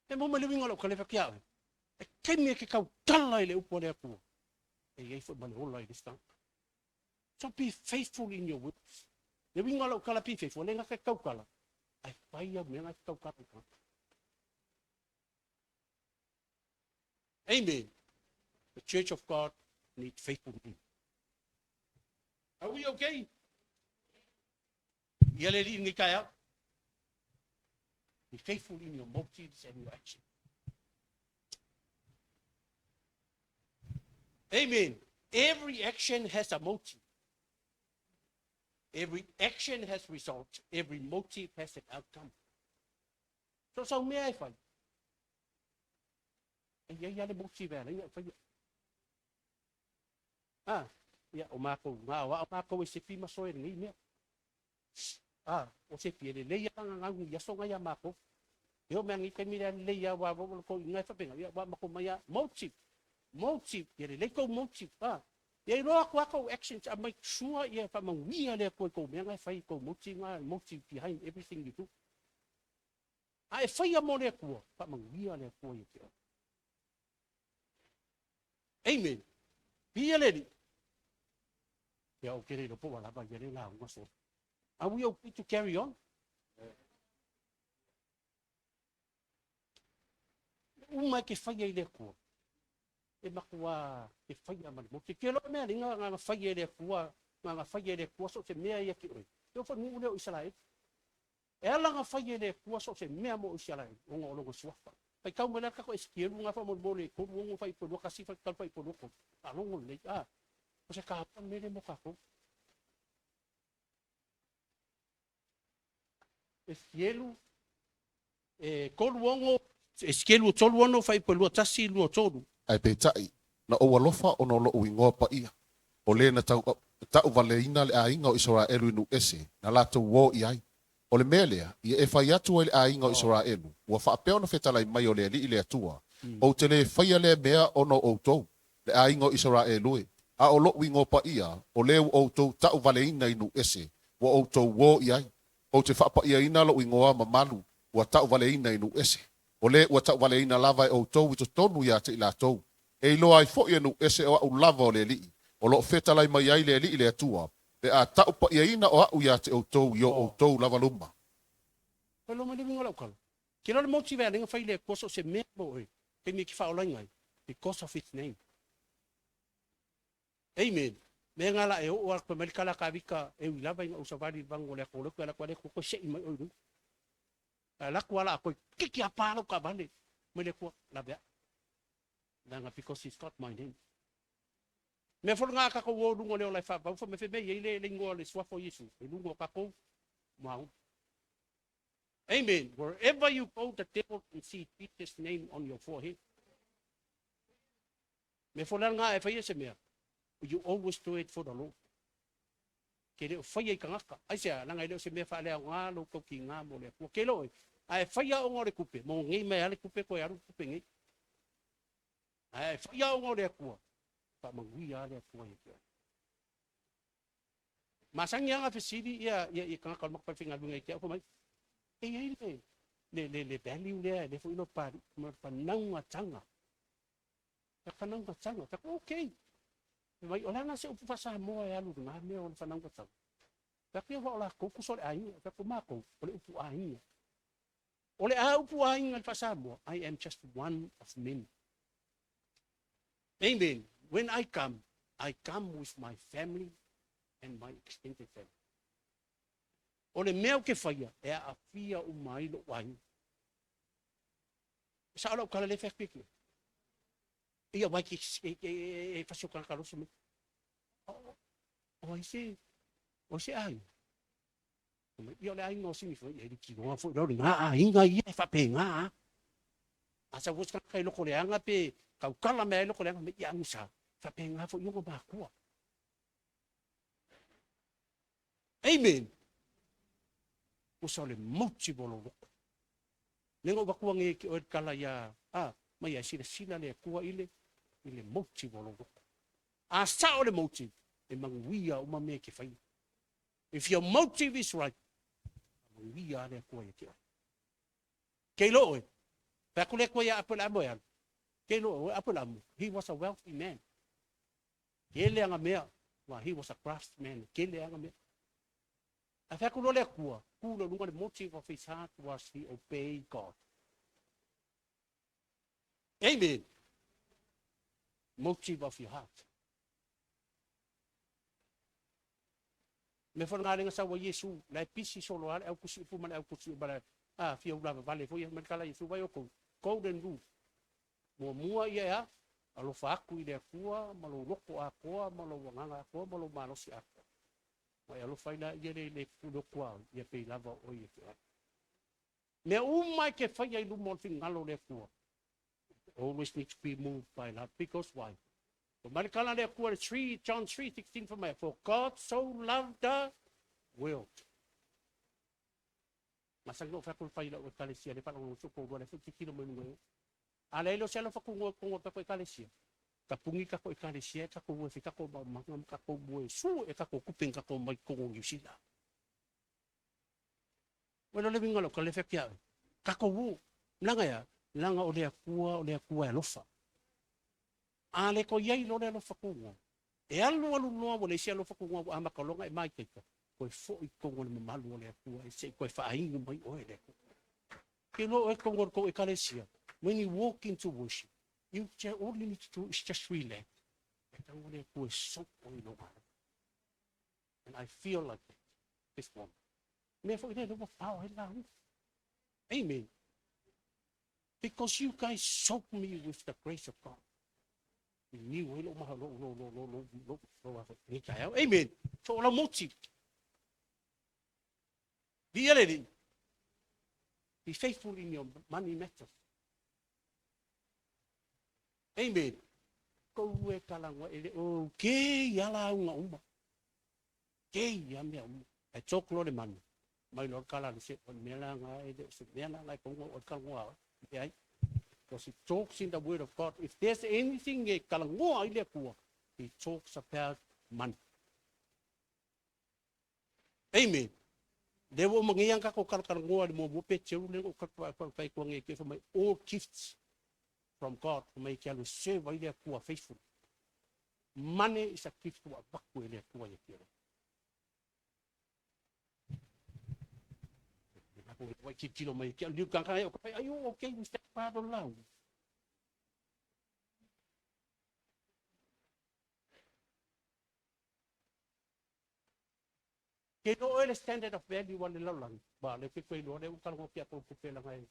E mo male winga lo kala fe pia. E kemi ke kaukala i le upu a le Atua. E i ai foi ma le ola i le isi tagata. So be faithful in your words. Le uiga o lau tala be faithful, e le gata i tautala, ae fai au mea na e te tautala i tagata. Amen. The church of God needs faithful men. Are we okay? Ia le alii lenei taeao. Be faithful in your motives and your actions. Amen. Every action has a motive. Every action has result. Every motive has an outcome. So sau mea e fai. E iai lava le motive e ala ai ona e faia. Ah, ia, o mākou, ngā o a mākou e sepi ma soe lenei mea. Ah, o sepi e lelei a nga ngau i aso ngai a mākou. E o mea ngi taimi lea lelei a wa wa ko inga e whapenga, ia wa mako mai a motive. Motive, ia lelei kou motive. Ah, ia i roa aku a kou actions a make sure ia whamanguia lea koe kou mea ngai whai kou motive ngā motive behind everything you do. A e whaia mo le Atua, whamanguia le Atua ia te oe. Amen. Pia le alii. Ia o ke le po wala ba ia le la unga so. Are we okay to carry on? Uma ke whaia i le Atua. E makua ke whaia ma le motu. Ke loa mea linga ngā ngā whaia i le Atua, ngā ngā whaia i le Atua, so se mea ia ki oe. Te ofa nuu leo Israel. E ala nga whai e le Atua so se mea mo Isaraelu, ona o lona suafa. Faitau mai la kako Esekielu nga faamolemole e tolu ono fai po lua kasi fai talu fai po lua tolu. Faalogo lelei, a, o se kāua mele mo kākou. Esekielu e 36, Esekielu 36 fai po 21 23. Ae peitai, na ou alofa ona o loʻu igoa paia, o lē na tau, taʻuvaleina le ʻaiga o Isaraelu i nuʻu ese, na latou ō i ai. O le mea lea, ia e fai atu ai le ʻaiga o Isaraelu, ua faapea ona fetalai mai o le Alii le Atua, Ou te lē faia lea mea ona o ʻoutou, le ʻaiga o Isaraelu e, a o loʻu igoa paia, o lē ua ʻoutou taʻuvaleina i nuʻu ese, ua ʻoutou ō i ai. Ou te faapaiaina loʻu igoa mamalu, ua taʻuvaleina i nuʻu ese. O lē ua taʻuvaleina lava e ʻoutou i totonu iā te i latou. E iloa ai foʻi e nuʻu ese o aʻu lava o le Alii, o loo fetalai mai ai le Alii le Atua, pe a taʻupaʻiaina o aʻu iā te ʻoutou i o ʻoutou lava luma. Koe loa mai le uiga o lau tala. Ke loa le motive a lenga fai le Atua so o se mea mo oe, taimi e ke faaolaina ai, because of his name. Amen. Mea nga la e oo a koe mai le kala kavika e ui lava ina ou savali i le vagu o le ato lotu e ala atu a le Atua koe sei mai oe i luga. Ae ala atu ala a koe kiki a pa lau kaavale mai le Atua lave aʻe. Leaga because he's got my name. Mea foi lena a tatou o luga o le ola e faavau fai mai fai mea i ai le le igoa o le suafa o Iesu i luga o tatou maunu. Amen. Wherever you go, the devil can see Jesus' name on your forehead. Mea foi lena e faia se mea, you always do it for the Lord. Ke le o faia i tagata. Aisea, leaga e le o se mea faaleaoga lou taukiga mo le Atua. Ke le oe, a e faia ona o le tupe, mo nei mai lava le tupe toe alu le tupe nei. Ae a e faia ona o le Atua, faamanuia lava le Atua ia te oe. Masani lava na fesili ia, ia, ia tagata o le matou falefaigaluega ia te au, fai mai, e i ai le, le, le, le value lea, le foi lo pa, ma whanaungatanga. Ka whanaungatanga. Ka okay. Fai mai, o le a lena se upu faa-Samoa e alu i lena mea o le whanaungatanga? Fai atu ia, ua o lakou kuso le aiga. Fai atu, makou, o le upu aiga. O le a upu aiga i le faa-Samoa? I am just one of many. Amen. When I come, I come with my family and my extended family. O le mea ou te faia, e aafia uma ai lou aiga. E sao lau tala lea e fai atu ia te oe. Ia wai ke e fasi o kanaka loso mai. O ai se, o se aiga. Ia o le aiga o Simi foi, ia liki loa foi lea o lena aiga ia e faapena a. A sau foi se tagata i loko o le aga pe tautala mea ai loko o le aga, ia agiga, faapena foi ona makua. Amen. Ua o le motive o lou loto. Lea na ou avatua nei ke oe le tala ia, a, mai ia e silasila le Atua i le, i le motive o lou loto. A sao le motive, e manuia uma mea e te faia. If your motive is right, manuia le Atua ia te oe. Kei lo oe, fai atu le Atua ia Aperahama e alu. Kei lo oe, Aperahama, he was a wealthy man. Kele aga mea, wa he was a craftsman, kele aga mea. Ae fai atu loa le Atua, tu loa i luga le motive of his heart was he obey God. Amen. Motive of your heart. Me foi galega sau a Iesu, la e pisi solo a le au kusi upu ma le au kusi ma le a fia ula vale foi ma le kala Iesu vai o kou golden rule. Muamua ia e a alofa atu i le Atua ma lou loto atoa ma lou agaga atoa ma lou malosi atoa. Ma e alofa ai laia le le loto a ia pei lava o ia te oe. Mea uma e te faia i luma o le finagalo o le Atua. Always need to be moved by love. Because why? For mai le kala le Atua le 3, John 3:16 for mai, for God so loved the world. Masani o whakul whai lau ekalesia le whalongo so ko le futi kilo mai nunga. A le lo se alofa ku ngo ko ko ekalesia. Ka pungi ka ko ekalesia ka ko fi ka ko ma ma ka ko bue su e ka ko kupen ka ko mai ko New Zealand. Welo le winga lo ka le fekia. Ka ko wu langa ya langa o le akua o le akua e alofa. A le ko iai lo le alofa ku ngo. E alu alu noa wa le isi alofa ku ngo a makalonga e mai keika. Koe foi kongo le mamalu o le Atua e se koe whaaingu mai oe le Atua. Ke no e kongo ko ekalesia. When you walk into worship, you just, all you need to do is just relax. E tau le Atua e soak o i longa. And I feel like that this morning. Mea foi le lua pao he lau. Amen. Because you guys soak me with the grace of God. Niu ai lo maha lo lo lo lo lo lo lo lo lo. Amen. So o la motive. Via le li. Be faithful in your money matters. Amen. Kou e kalangwa e le o ke ia la unga uma. Ke ia mea uma. E tōk lo le manu. Mai lo kala le se o mea la nga e le se mea la lai kongo o kalangwa. E ai. Because it talks in the word of God. If there's anything e kalangoa i le Atua, he talks about money. Amen. Le ua mangia ka ko kalakalangoa le mua pe teu le o ka whai kua nge ke mai all gifts from God mai ke alu serve ai le Atua faithful. Money is a gift wa vaku e le Atua ia kia. Wai ki tilo mai kia liu kanga e o ka are you okay with that part of love? Ke no oe le standard of value wa le lalolagi, ba le ke koe loa le ua kalagoa pia kou kupe langa e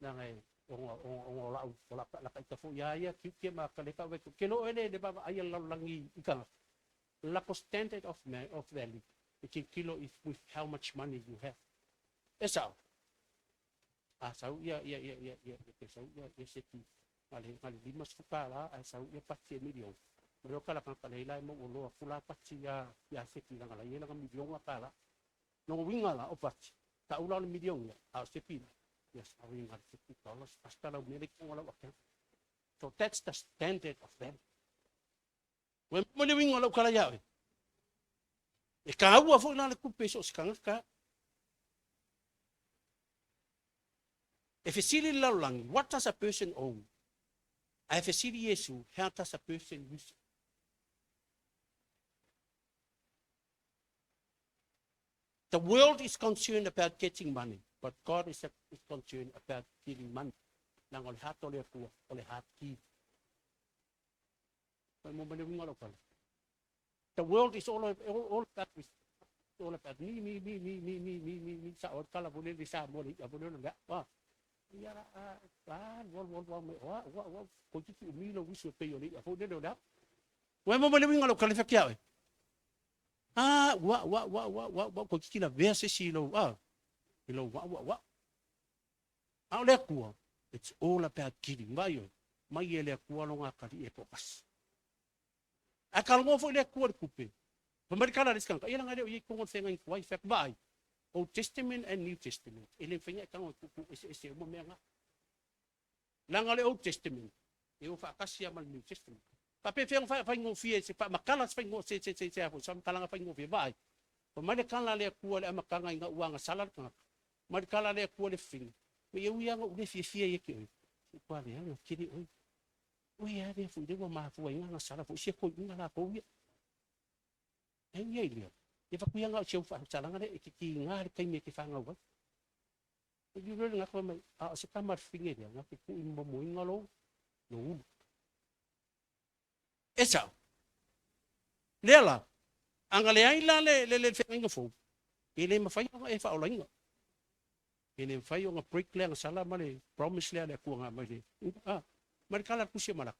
langa e onga onga onga o lau o la la kaita fo ia ia ki ke ma ka le ka we ke no oe le le baba ai lalolagi i ka lako standard of man, of value e ke kilo if with how much money you have. E sao. A sau ia ia ia ia ia ia ke sau ia ia se ki ngale ngale lima suka la a sau ia pati e milion. Ma leo kala kanga le ila e mo loa kula pati ia ia se ki langa la ia langa milion a kala. No winga la o pati. Ta ula o le milion ia a o se pila. Ia sa winga le $50 pasta la umele ko la waka. So that's the standard of them. Ue mo le winga la ukala ia oe. E kāua foi la le kupe so se kangaka. E fesili le lalolagi, what does a person own? Ae fesili Iesu, how does a person use it? The world is concerned about getting money, but God is, is concerned about giving money. Nanga o le hato le Atua, o le heart give. The world is all, all, all about all about me, me, me, me, me, me, me, me, me, sa o kala vole le sa mo le a vole le wa. Ia ra a a wa wa wa me wa wa wa ko ti ti mi lo wisu pe yo le a vole le la. Wa mo le winga lo kala fa kia. A wa wa wa wa wa wa ko ti la verse si lo a. Lo wa wa wa. A o le Atua, it's all about giving. Vai oe, mai e le Atua lo ngā kari e tokas. Ae ka longoa foi le Atua le kupe. Fa mai le kala le sikanga, ia langa leo i kongo le whenga i kuai, whea vaai. Old Testament and New Testament. E le whainga e kango i kuku ese ese uma mea ngā. Langa le Old Testament, e o whaakasi ama le New Testament. Ka pe whenga whai whai ngofie, se wha makala se whai ngo se se se se aho, sa makalanga whai ngofie, vaai. Fa mai le kala le Atua le amakanga i ngā uanga sala le kangaka. Mai le kala le Atua le whina. Me ia uianga ule fiafia ia ki oi. Kua le anga kiri oi. Ui a lea foi lea ua mafua ai agasala foi sia koiuga lakou ia. E ui ai lea, e fakuiaga o si au faamatalaga lea e te kiga le taimi e te fanau ai. E liu le gata mai, a o se tama a le fafine lea, na te tuu i momoina lou ulu. E sao. Lea la, a na leai la le feagaiga fou, e le mafai ona e faaolaina. E le mafai ona break le agasala ma le promise lea a le Atua na aumai le, mai le tala a le Tusi a Malaki,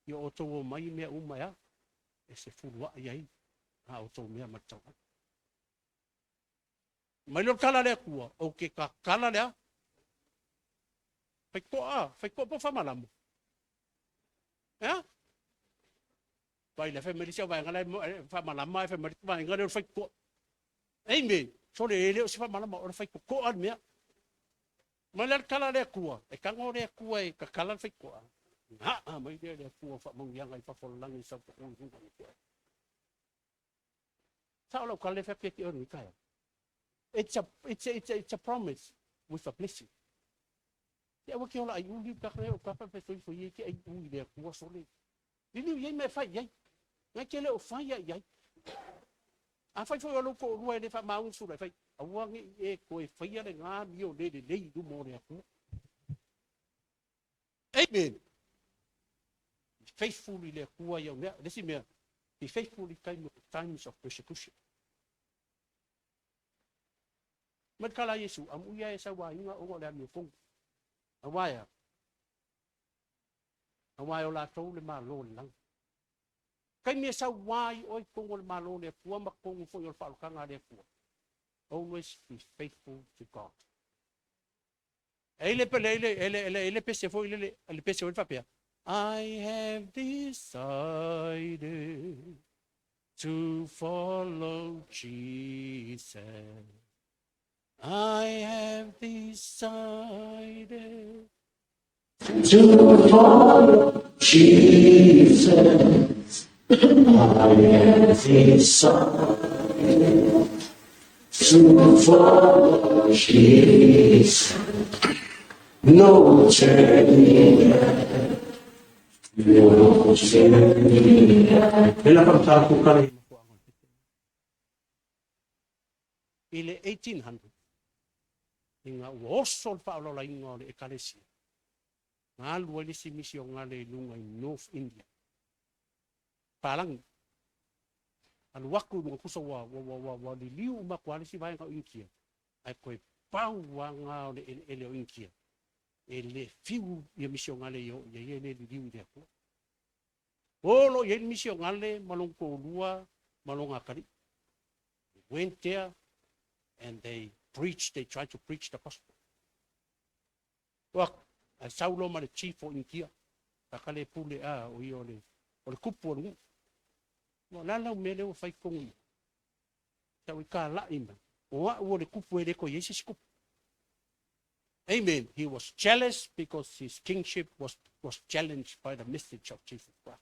ia outou omai mea uma e a, e sefuluai ai a outou mea ma le taulaga. Mai lea o le tala a le Atua, ou te tatala le a? Faitoa, faitoa po o faamalama. E a? Vai le fai mai le isi vaega la e faamalama ae fai mai le vaega lea o le faitotoa. Amen. Sole e le o se faamalama, o le faitotoa le mea. Mai le tala a le Atua, e tago le Atua e tatala le faitotoa. Gaa mai lea le Atua faamanuiaga i fafo o le lagi i sau i luga i te. Sao lau tala le fai atu ia te oe. It's a promise with a blessing. Te aua ke ola ai uli ka o ka fa fe fo ye ke ai uli le Atua sole. Liliu iai ma e fai iai. Ngai ke le o fai ia iai. A fai foi o lou toalua e le faamaoni sula e fai, aua ne i e toe faia lena amio le lelei i luma o le Atua. Amen. Be faithful i le Atua i au mea. Le isi mea, be faithful i times of persecution. Mai le tala a Iesu, amuia e sauaina ona o le amiotonu. Aua e a? Aua e o latou le Malo o le lagi. Taimi e sauā ai oe i totonu o le Malo o le Atua ma totonu foi o le faaolataga a le Atua. Always be faithful to God. E le pele le le le le pese foi le le pese foi faapea. I have decided to follow Jesus. I have decided to follow Jesus. I have decided to follow Jesus. No turning back. No turning back. E la whamtara ku kare i le 1800, ina ua oso le faaolaolaina o le ekalesia, na alu ai le isi misionale i luga i North India. Palagi. Alu atu i luga tusa ua liliu uma atu lava le isi vaega o Initia, ae toe pau lava na o le eleele o Initia. E le fiu ia misionale i o i ai e le liliu i le Atua. O lo o i ai le misionale ma lona toalua ma lona atalii. They went there and they preached, they tried to preach the gospel. O atu, ae sau loa ma le chief o Initia, taka le pule a o ia o le kupu o le nuu. Ua la lau mea lea ua fai tonu i. Sau i kalai mai. O au o le kupu e le toe i ai se isi kupu. Amen. He was jealous because his kingship was challenged by the message of Jesus Christ.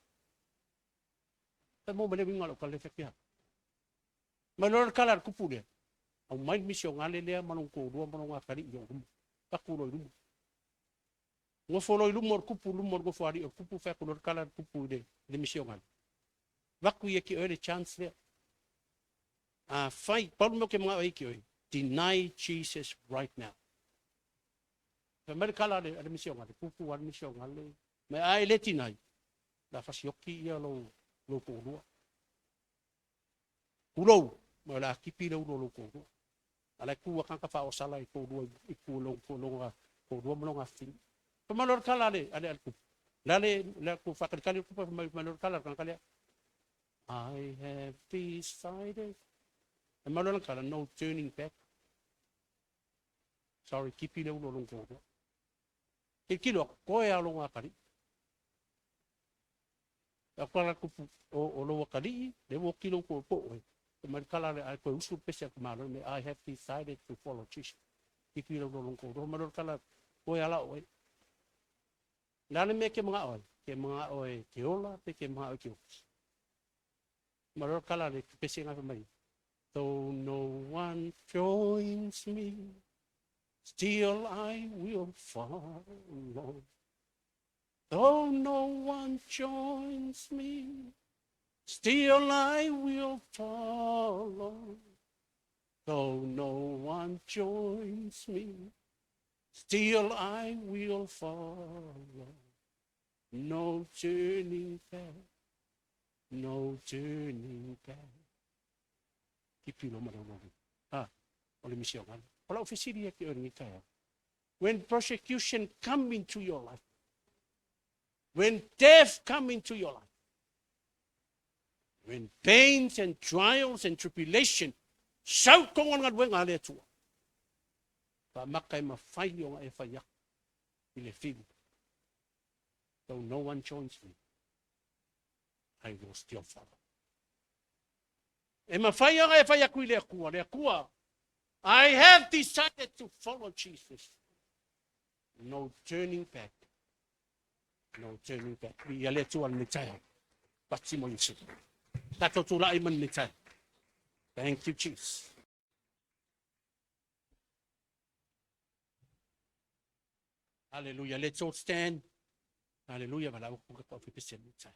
Fai mo ma le uiga o lau tala lea e fai atu ia. Mai loa le tala a le kupu lea, aumai le misionale lea ma lona toalua ma lona atalii i ou luma. Patu loa i luma. Nofo loa i luma o le kupu, luma o le nofoalii o le kupu, fai atu loa le tala a le kupu i le misionale. Avatu ia te oe le chance lea. Afai, pau le mea ou te manao ai ia te oe, deny Jesus right now. Fai mai le tala a le misionale, pupu lava le misionale, mai a e le deny, o le a fasioti ia lou toalua. Tulou, ma o le a tipi le ulu o lou toalua. A la e tu a tagata faaosala i toalua i tu longa toalua ma longa afafine. Fai mai loa le tala a le kupu. Le a le ku faatalitali o le kupu, fai mai loa le tala a le tagata lea. I have decided. Fai mai loa le tala, no turning back. Sorry, tipi le ulu o lona toalua. Tilotilo atu, toe lava o lona atalii. E atu la kupu o lou atalii, lea ua oti lou po oe. Fai mai le tala lea, ae toe usu le pese a le tamaloa mai, I have decided to follow Jesus. Tipi le ulu o lona toalua. Fai mai loa le tala, toe ala oe. O le a le mea e te manao ai? Ke manao e te ola pe ke manao e te oti. Fai mai loa le tala le pese nga fai mai, though no one joins me, still I will follow. Though no one joins me, still I will follow. Though no one joins me, still I will follow. No turning back, no turning back. Keep you Ah, o le misi o ngana. O lau fesili ia ki oe i lenei. When persecution come into your life, when death come into your life, when pains and trials and tribulation, sau tonga le galuega a le Atua. Faamaka e mafai ona e fai aku i le fili. Though no one joins me, I will still follow. E mafai ona e fai aku i le Atua, le Atua. I have decided to follow Jesus. No turning back. No turning back. Ia le Atua lenei taeao. Pati mo Iesu. Tatou tulai ma lenei taeao. Thank you, Jesus. Hallelujah. Let's all stand. Hallelujah. Wala ko ka pa pese lenei taeao.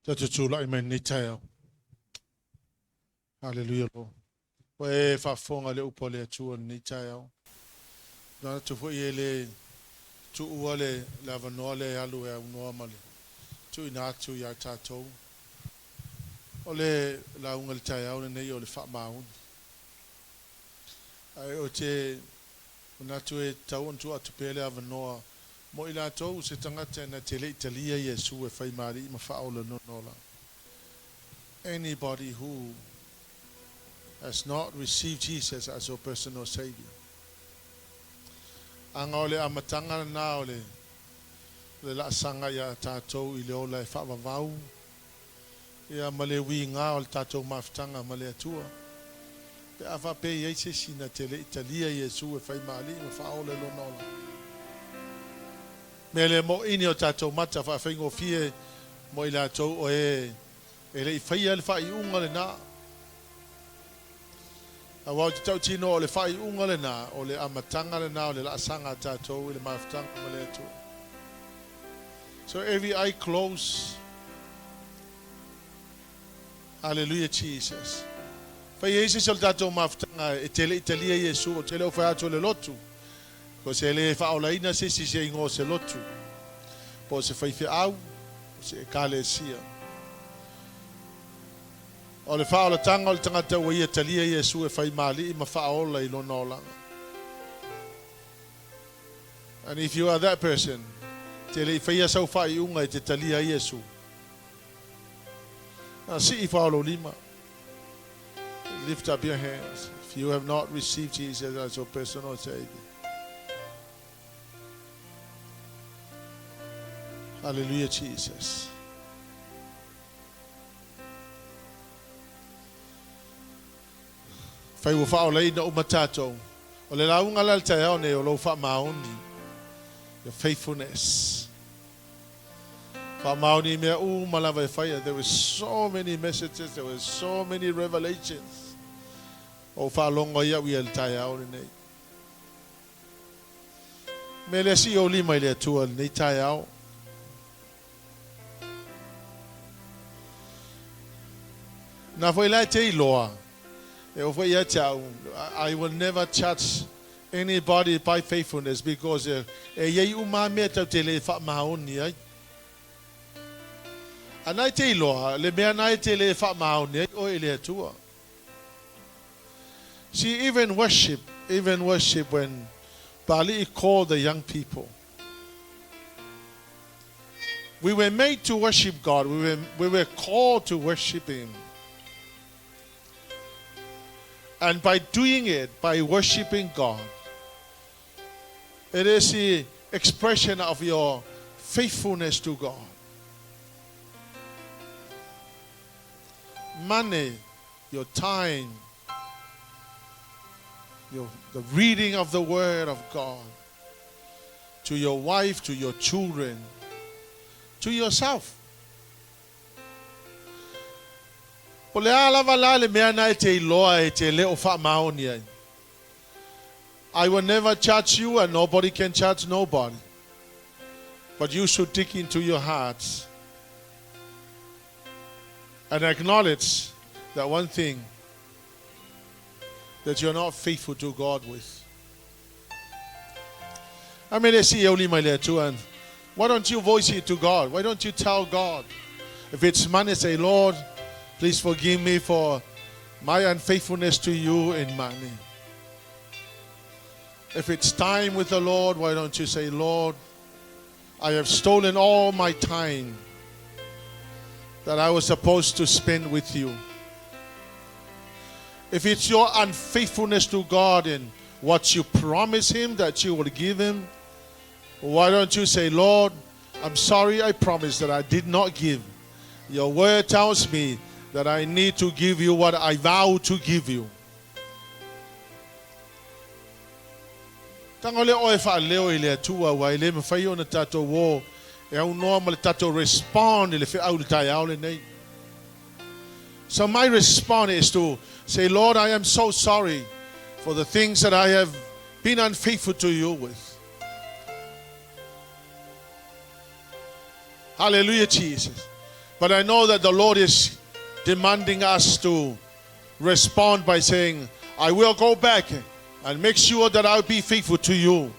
Tatou tulai mai lenei taeao. Hallelujah, Lord. Ua e faafofoga i le upu a le Atua i lenei taeao. Manatu foi e le tuua le avanoa lea e alu e aunoa ma le tuuina atu ia tatou. O le lauga i le taeao lenei o le faamaoni. Ae ou te manatu e tatau ona tuu atu pea le avanoa mo i latou se tagata na te le i talia Iesu e fai ma Alii ma Faaola lona olaga. Anybody who has not received Jesus as your personal Saviour. Aga o le amataga lena o le le laasaga ia tatou i le ola e faavavau ia ma le uiga o le tatou mafutaga ma le Atua. Pe a faapea e i ai se isi na te le i talia Iesu e fai ma Alii ma Faaola i lona olaga. Mea le moʻini o tatou mata faafaigofie mo i latou o e e le i faia le faaiuga lena. Aua ou te tautino o le faaiuga lena, o le amataga lena o le laasaga a tatou i le mafutaga ma le Atua. So every eye close. Hallelujah Jesus. Fai ai se isi o le tatou mafutaga e te le i talia Iesu, ou te le o fai atu o le lotu. Ko se le faaolaina se isi se igoa o se lotu, po o se faifeau, o se ekalesia. O le faaolataga o le tagata ua ia talia Iesu e fai ma Alii ma faaola i lona olaga. And if you are that person, te le i faia sau faaiuga e te talia ai Iesu, a sii fao lou lima. Lift up your hands if you have not received Jesus as your personal Savior. Hallelujah, Jesus. Fai ua faaolaina uma tatou. O le lauga la le taeao nei o lou faamaoni. Your faithfulness. Faamaoni i mea uma lava e faia. There were so many messages, there were so many revelations. O faalogo ai au ia le taeao lenei. Mea lea sii ou lima i le Atua lenei taeao. Na foi la e te iloa. E o foi ia te au. I will never judge anybody by faithfulness because e i ai uma mea tau te le faamaoni ai. A na e te iloa, le mea na e te le faamaoni ai oe i le Atua. See, even worship when Pali'i called the young people. We were made to worship God. We were called to worship Him. And by doing it, by worshiping God, it is the expression of your faithfulness to God. Money, your time, the reading of the Word of God, to your wife, to your children, to yourself. Po o le a lava la le mea na e te iloa e te le o faamaoni ai. I will never judge you and nobody can judge nobody. But you should dig into your hearts and acknowledge that one thing that you're not faithful to God with. I mean, see and why don't you voice it to God? Why don't you tell God? If it's money, say, Lord, please forgive me for my unfaithfulness to you in money. If it's time with the Lord, why don't you say, Lord, I have stolen all my time that I was supposed to spend with you. If it's your unfaithfulness to God and what you promise Him that you will give Him, why don't you say, Lord, I'm sorry I promised that I did not give. Your word tells me that I need to give you what I vow to give you. Tago lea oe faaleo i le Atua aua e le mafai ona tatou o e aunoa ma le tatou respond i le feau i le taeao lenei. So my response is to say, Lord, I am so sorry for the things that I have been unfaithful to you with. Hallelujah, Jesus. But I know that the Lord is demanding us to respond by saying, I will go back and make sure that I'll be faithful to you.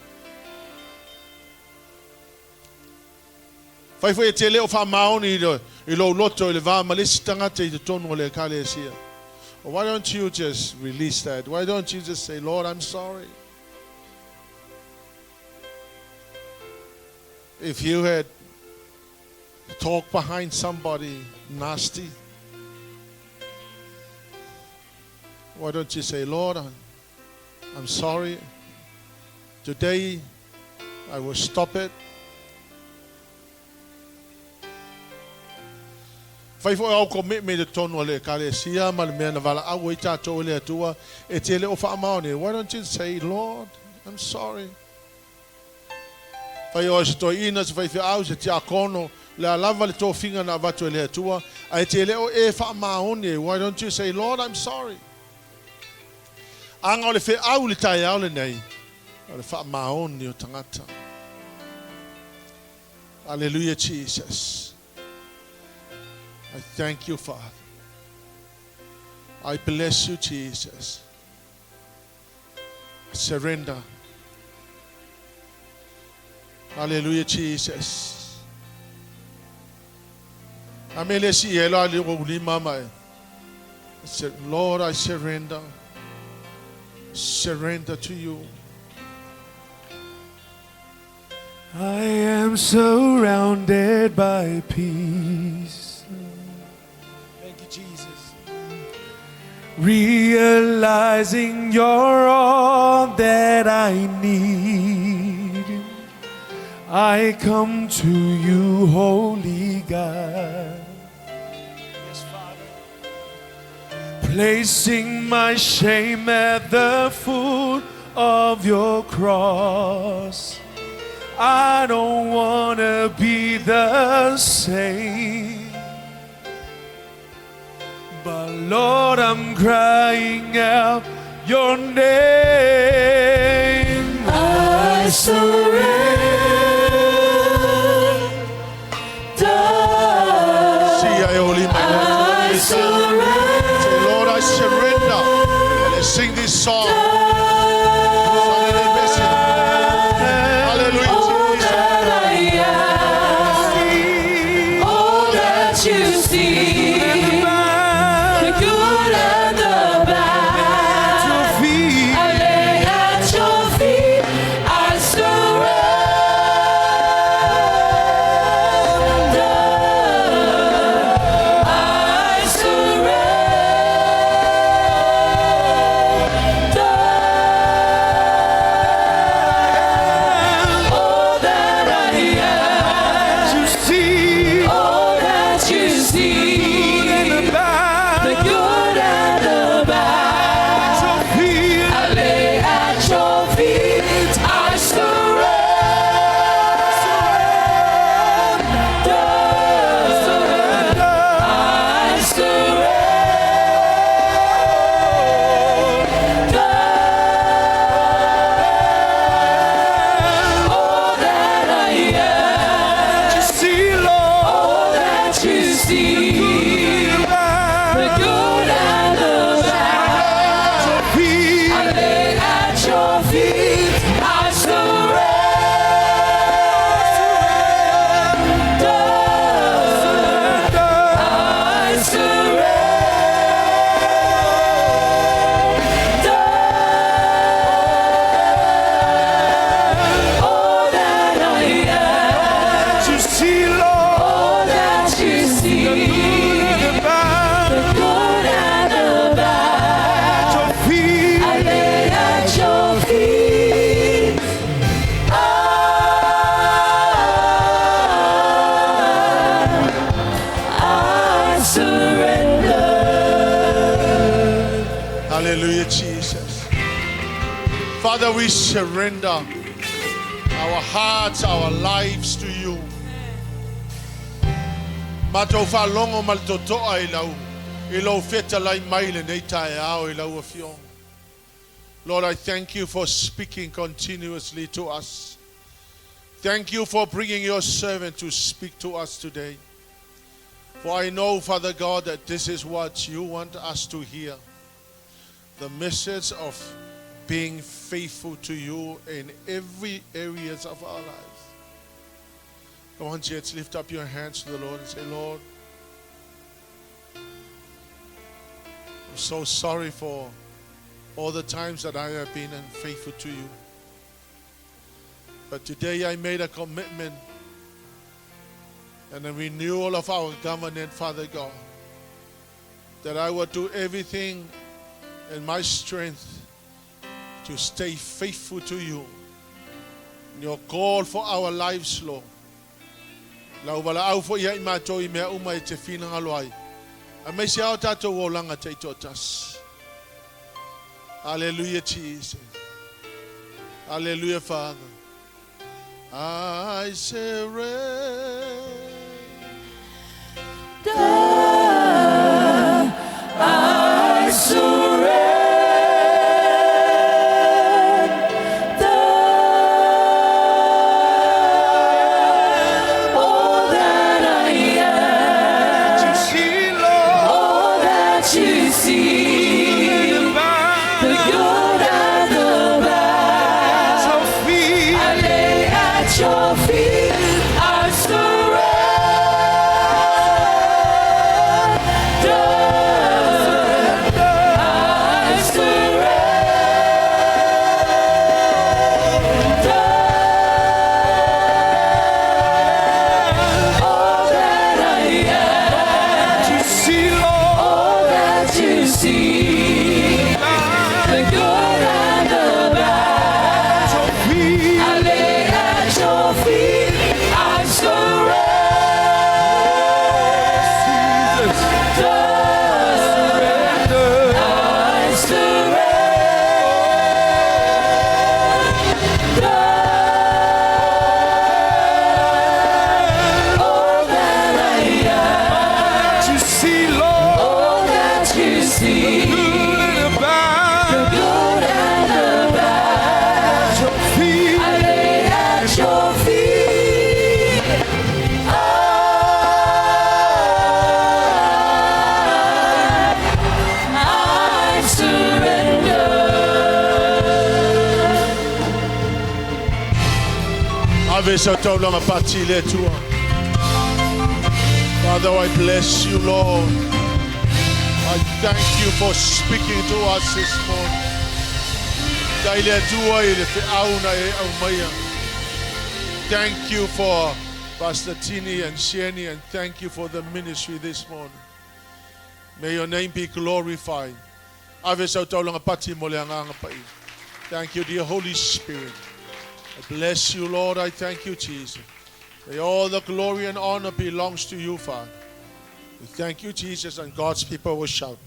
Fai foi e te le o faamaoni i lou loto i le va ma le isi tagata i totonu o le Ekalesia. Why don't you just release that? Why don't you just say, Lord, I'm sorry? If you had talked behind somebody nasty, why don't you say, Lord, I'm, I'm sorry. Today, I will stop it. Fai foi au commitment i totonu o le Ekalesia ma le mea na valaau ai tatou e le Atua e te le o faamaoni. Why don't you say, Lord, I'm sorry. Fai oe se toeaina, se faifeau, se tiakono, le a lava le tofiga na avatu e le Atua, ae te le o e faamaoni ai. Why don't you say, Lord, I'm sorry. Aga o le feau i le taeao lenei, o le faamaoni o tagata. Hallelujah, Jesus. I thank you, Father. I bless you, Jesus. I surrender. Hallelujah, Jesus. Amele si ela le o lima mai. Lord, I surrender. Surrender to you. I am surrounded by peace. Thank you, Jesus. Realizing you're all that I need. I come to you, holy God. Yes, Father. Placing my shame at the foot of your cross. I don't wanna be the same. But Lord, I'm crying out your name. I surrender. Si ai o lima. I surrender. Say, Lord, I surrender. Let's sing this song. Hallelujah, All Jesus. that I am, all that you see, the good and the bad, I lay at your feet. I surrender. I surrender. Hallelujah, Jesus. Father, we surrender our hearts, our lives to you. Matou faalogo ma le totoa i lau i lou fetalai mai lenei taeao i lau afioga. Lord, I thank you for speaking continuously to us. Thank you for bringing your servant to speak to us today. For I know, Father God, that this is what you want us to hear. The message of being faithful to you in every areas of our lives. Come on, church, lift up your hands to the Lord and say, Lord, I'm so sorry for all the times that I have been unfaithful to you. But today I made a commitment and a renewal of our covenant, Father God, that I will do everything in my strength to stay faithful to you. In your call for our lives, Lord. Lau valaau foi ia i matou i mea uma e te finagalo ai. Aemaise lava o tatou olaga taitoatasi. Hallelujah, Jesus. Hallelujah, Father. I surrender. I surrender all that I am, You see, Lord, all that you see, the bad the good and the bad. your feet. I lay at your feet, I surrender. I surrender all that I am, You see, Lord, all that you see, the good and the bad. your feet. I lay at your feet, I surrender. I surrender all that I am, You see, Lord, all that you see, good and the the bad. good and the bad. Your feet. I lay at your feet. I surrender. Ave sa taulaga pati i le Atua. Father, I bless you, Lord. I thank you for speaking to us this morning. Faafetai le Atua i le feau na e aumaia. Thank you for Pastor Tini and Shani, and thank you for the ministry this morning. May your name be glorified. Ave sau taulaga pati mo le Agaga Paia. Thank you, dear Holy Spirit. I bless you, Lord. I thank you, Jesus. May all the glory and honor belongs to you, Father. We thank you, Jesus, and God's people will shout.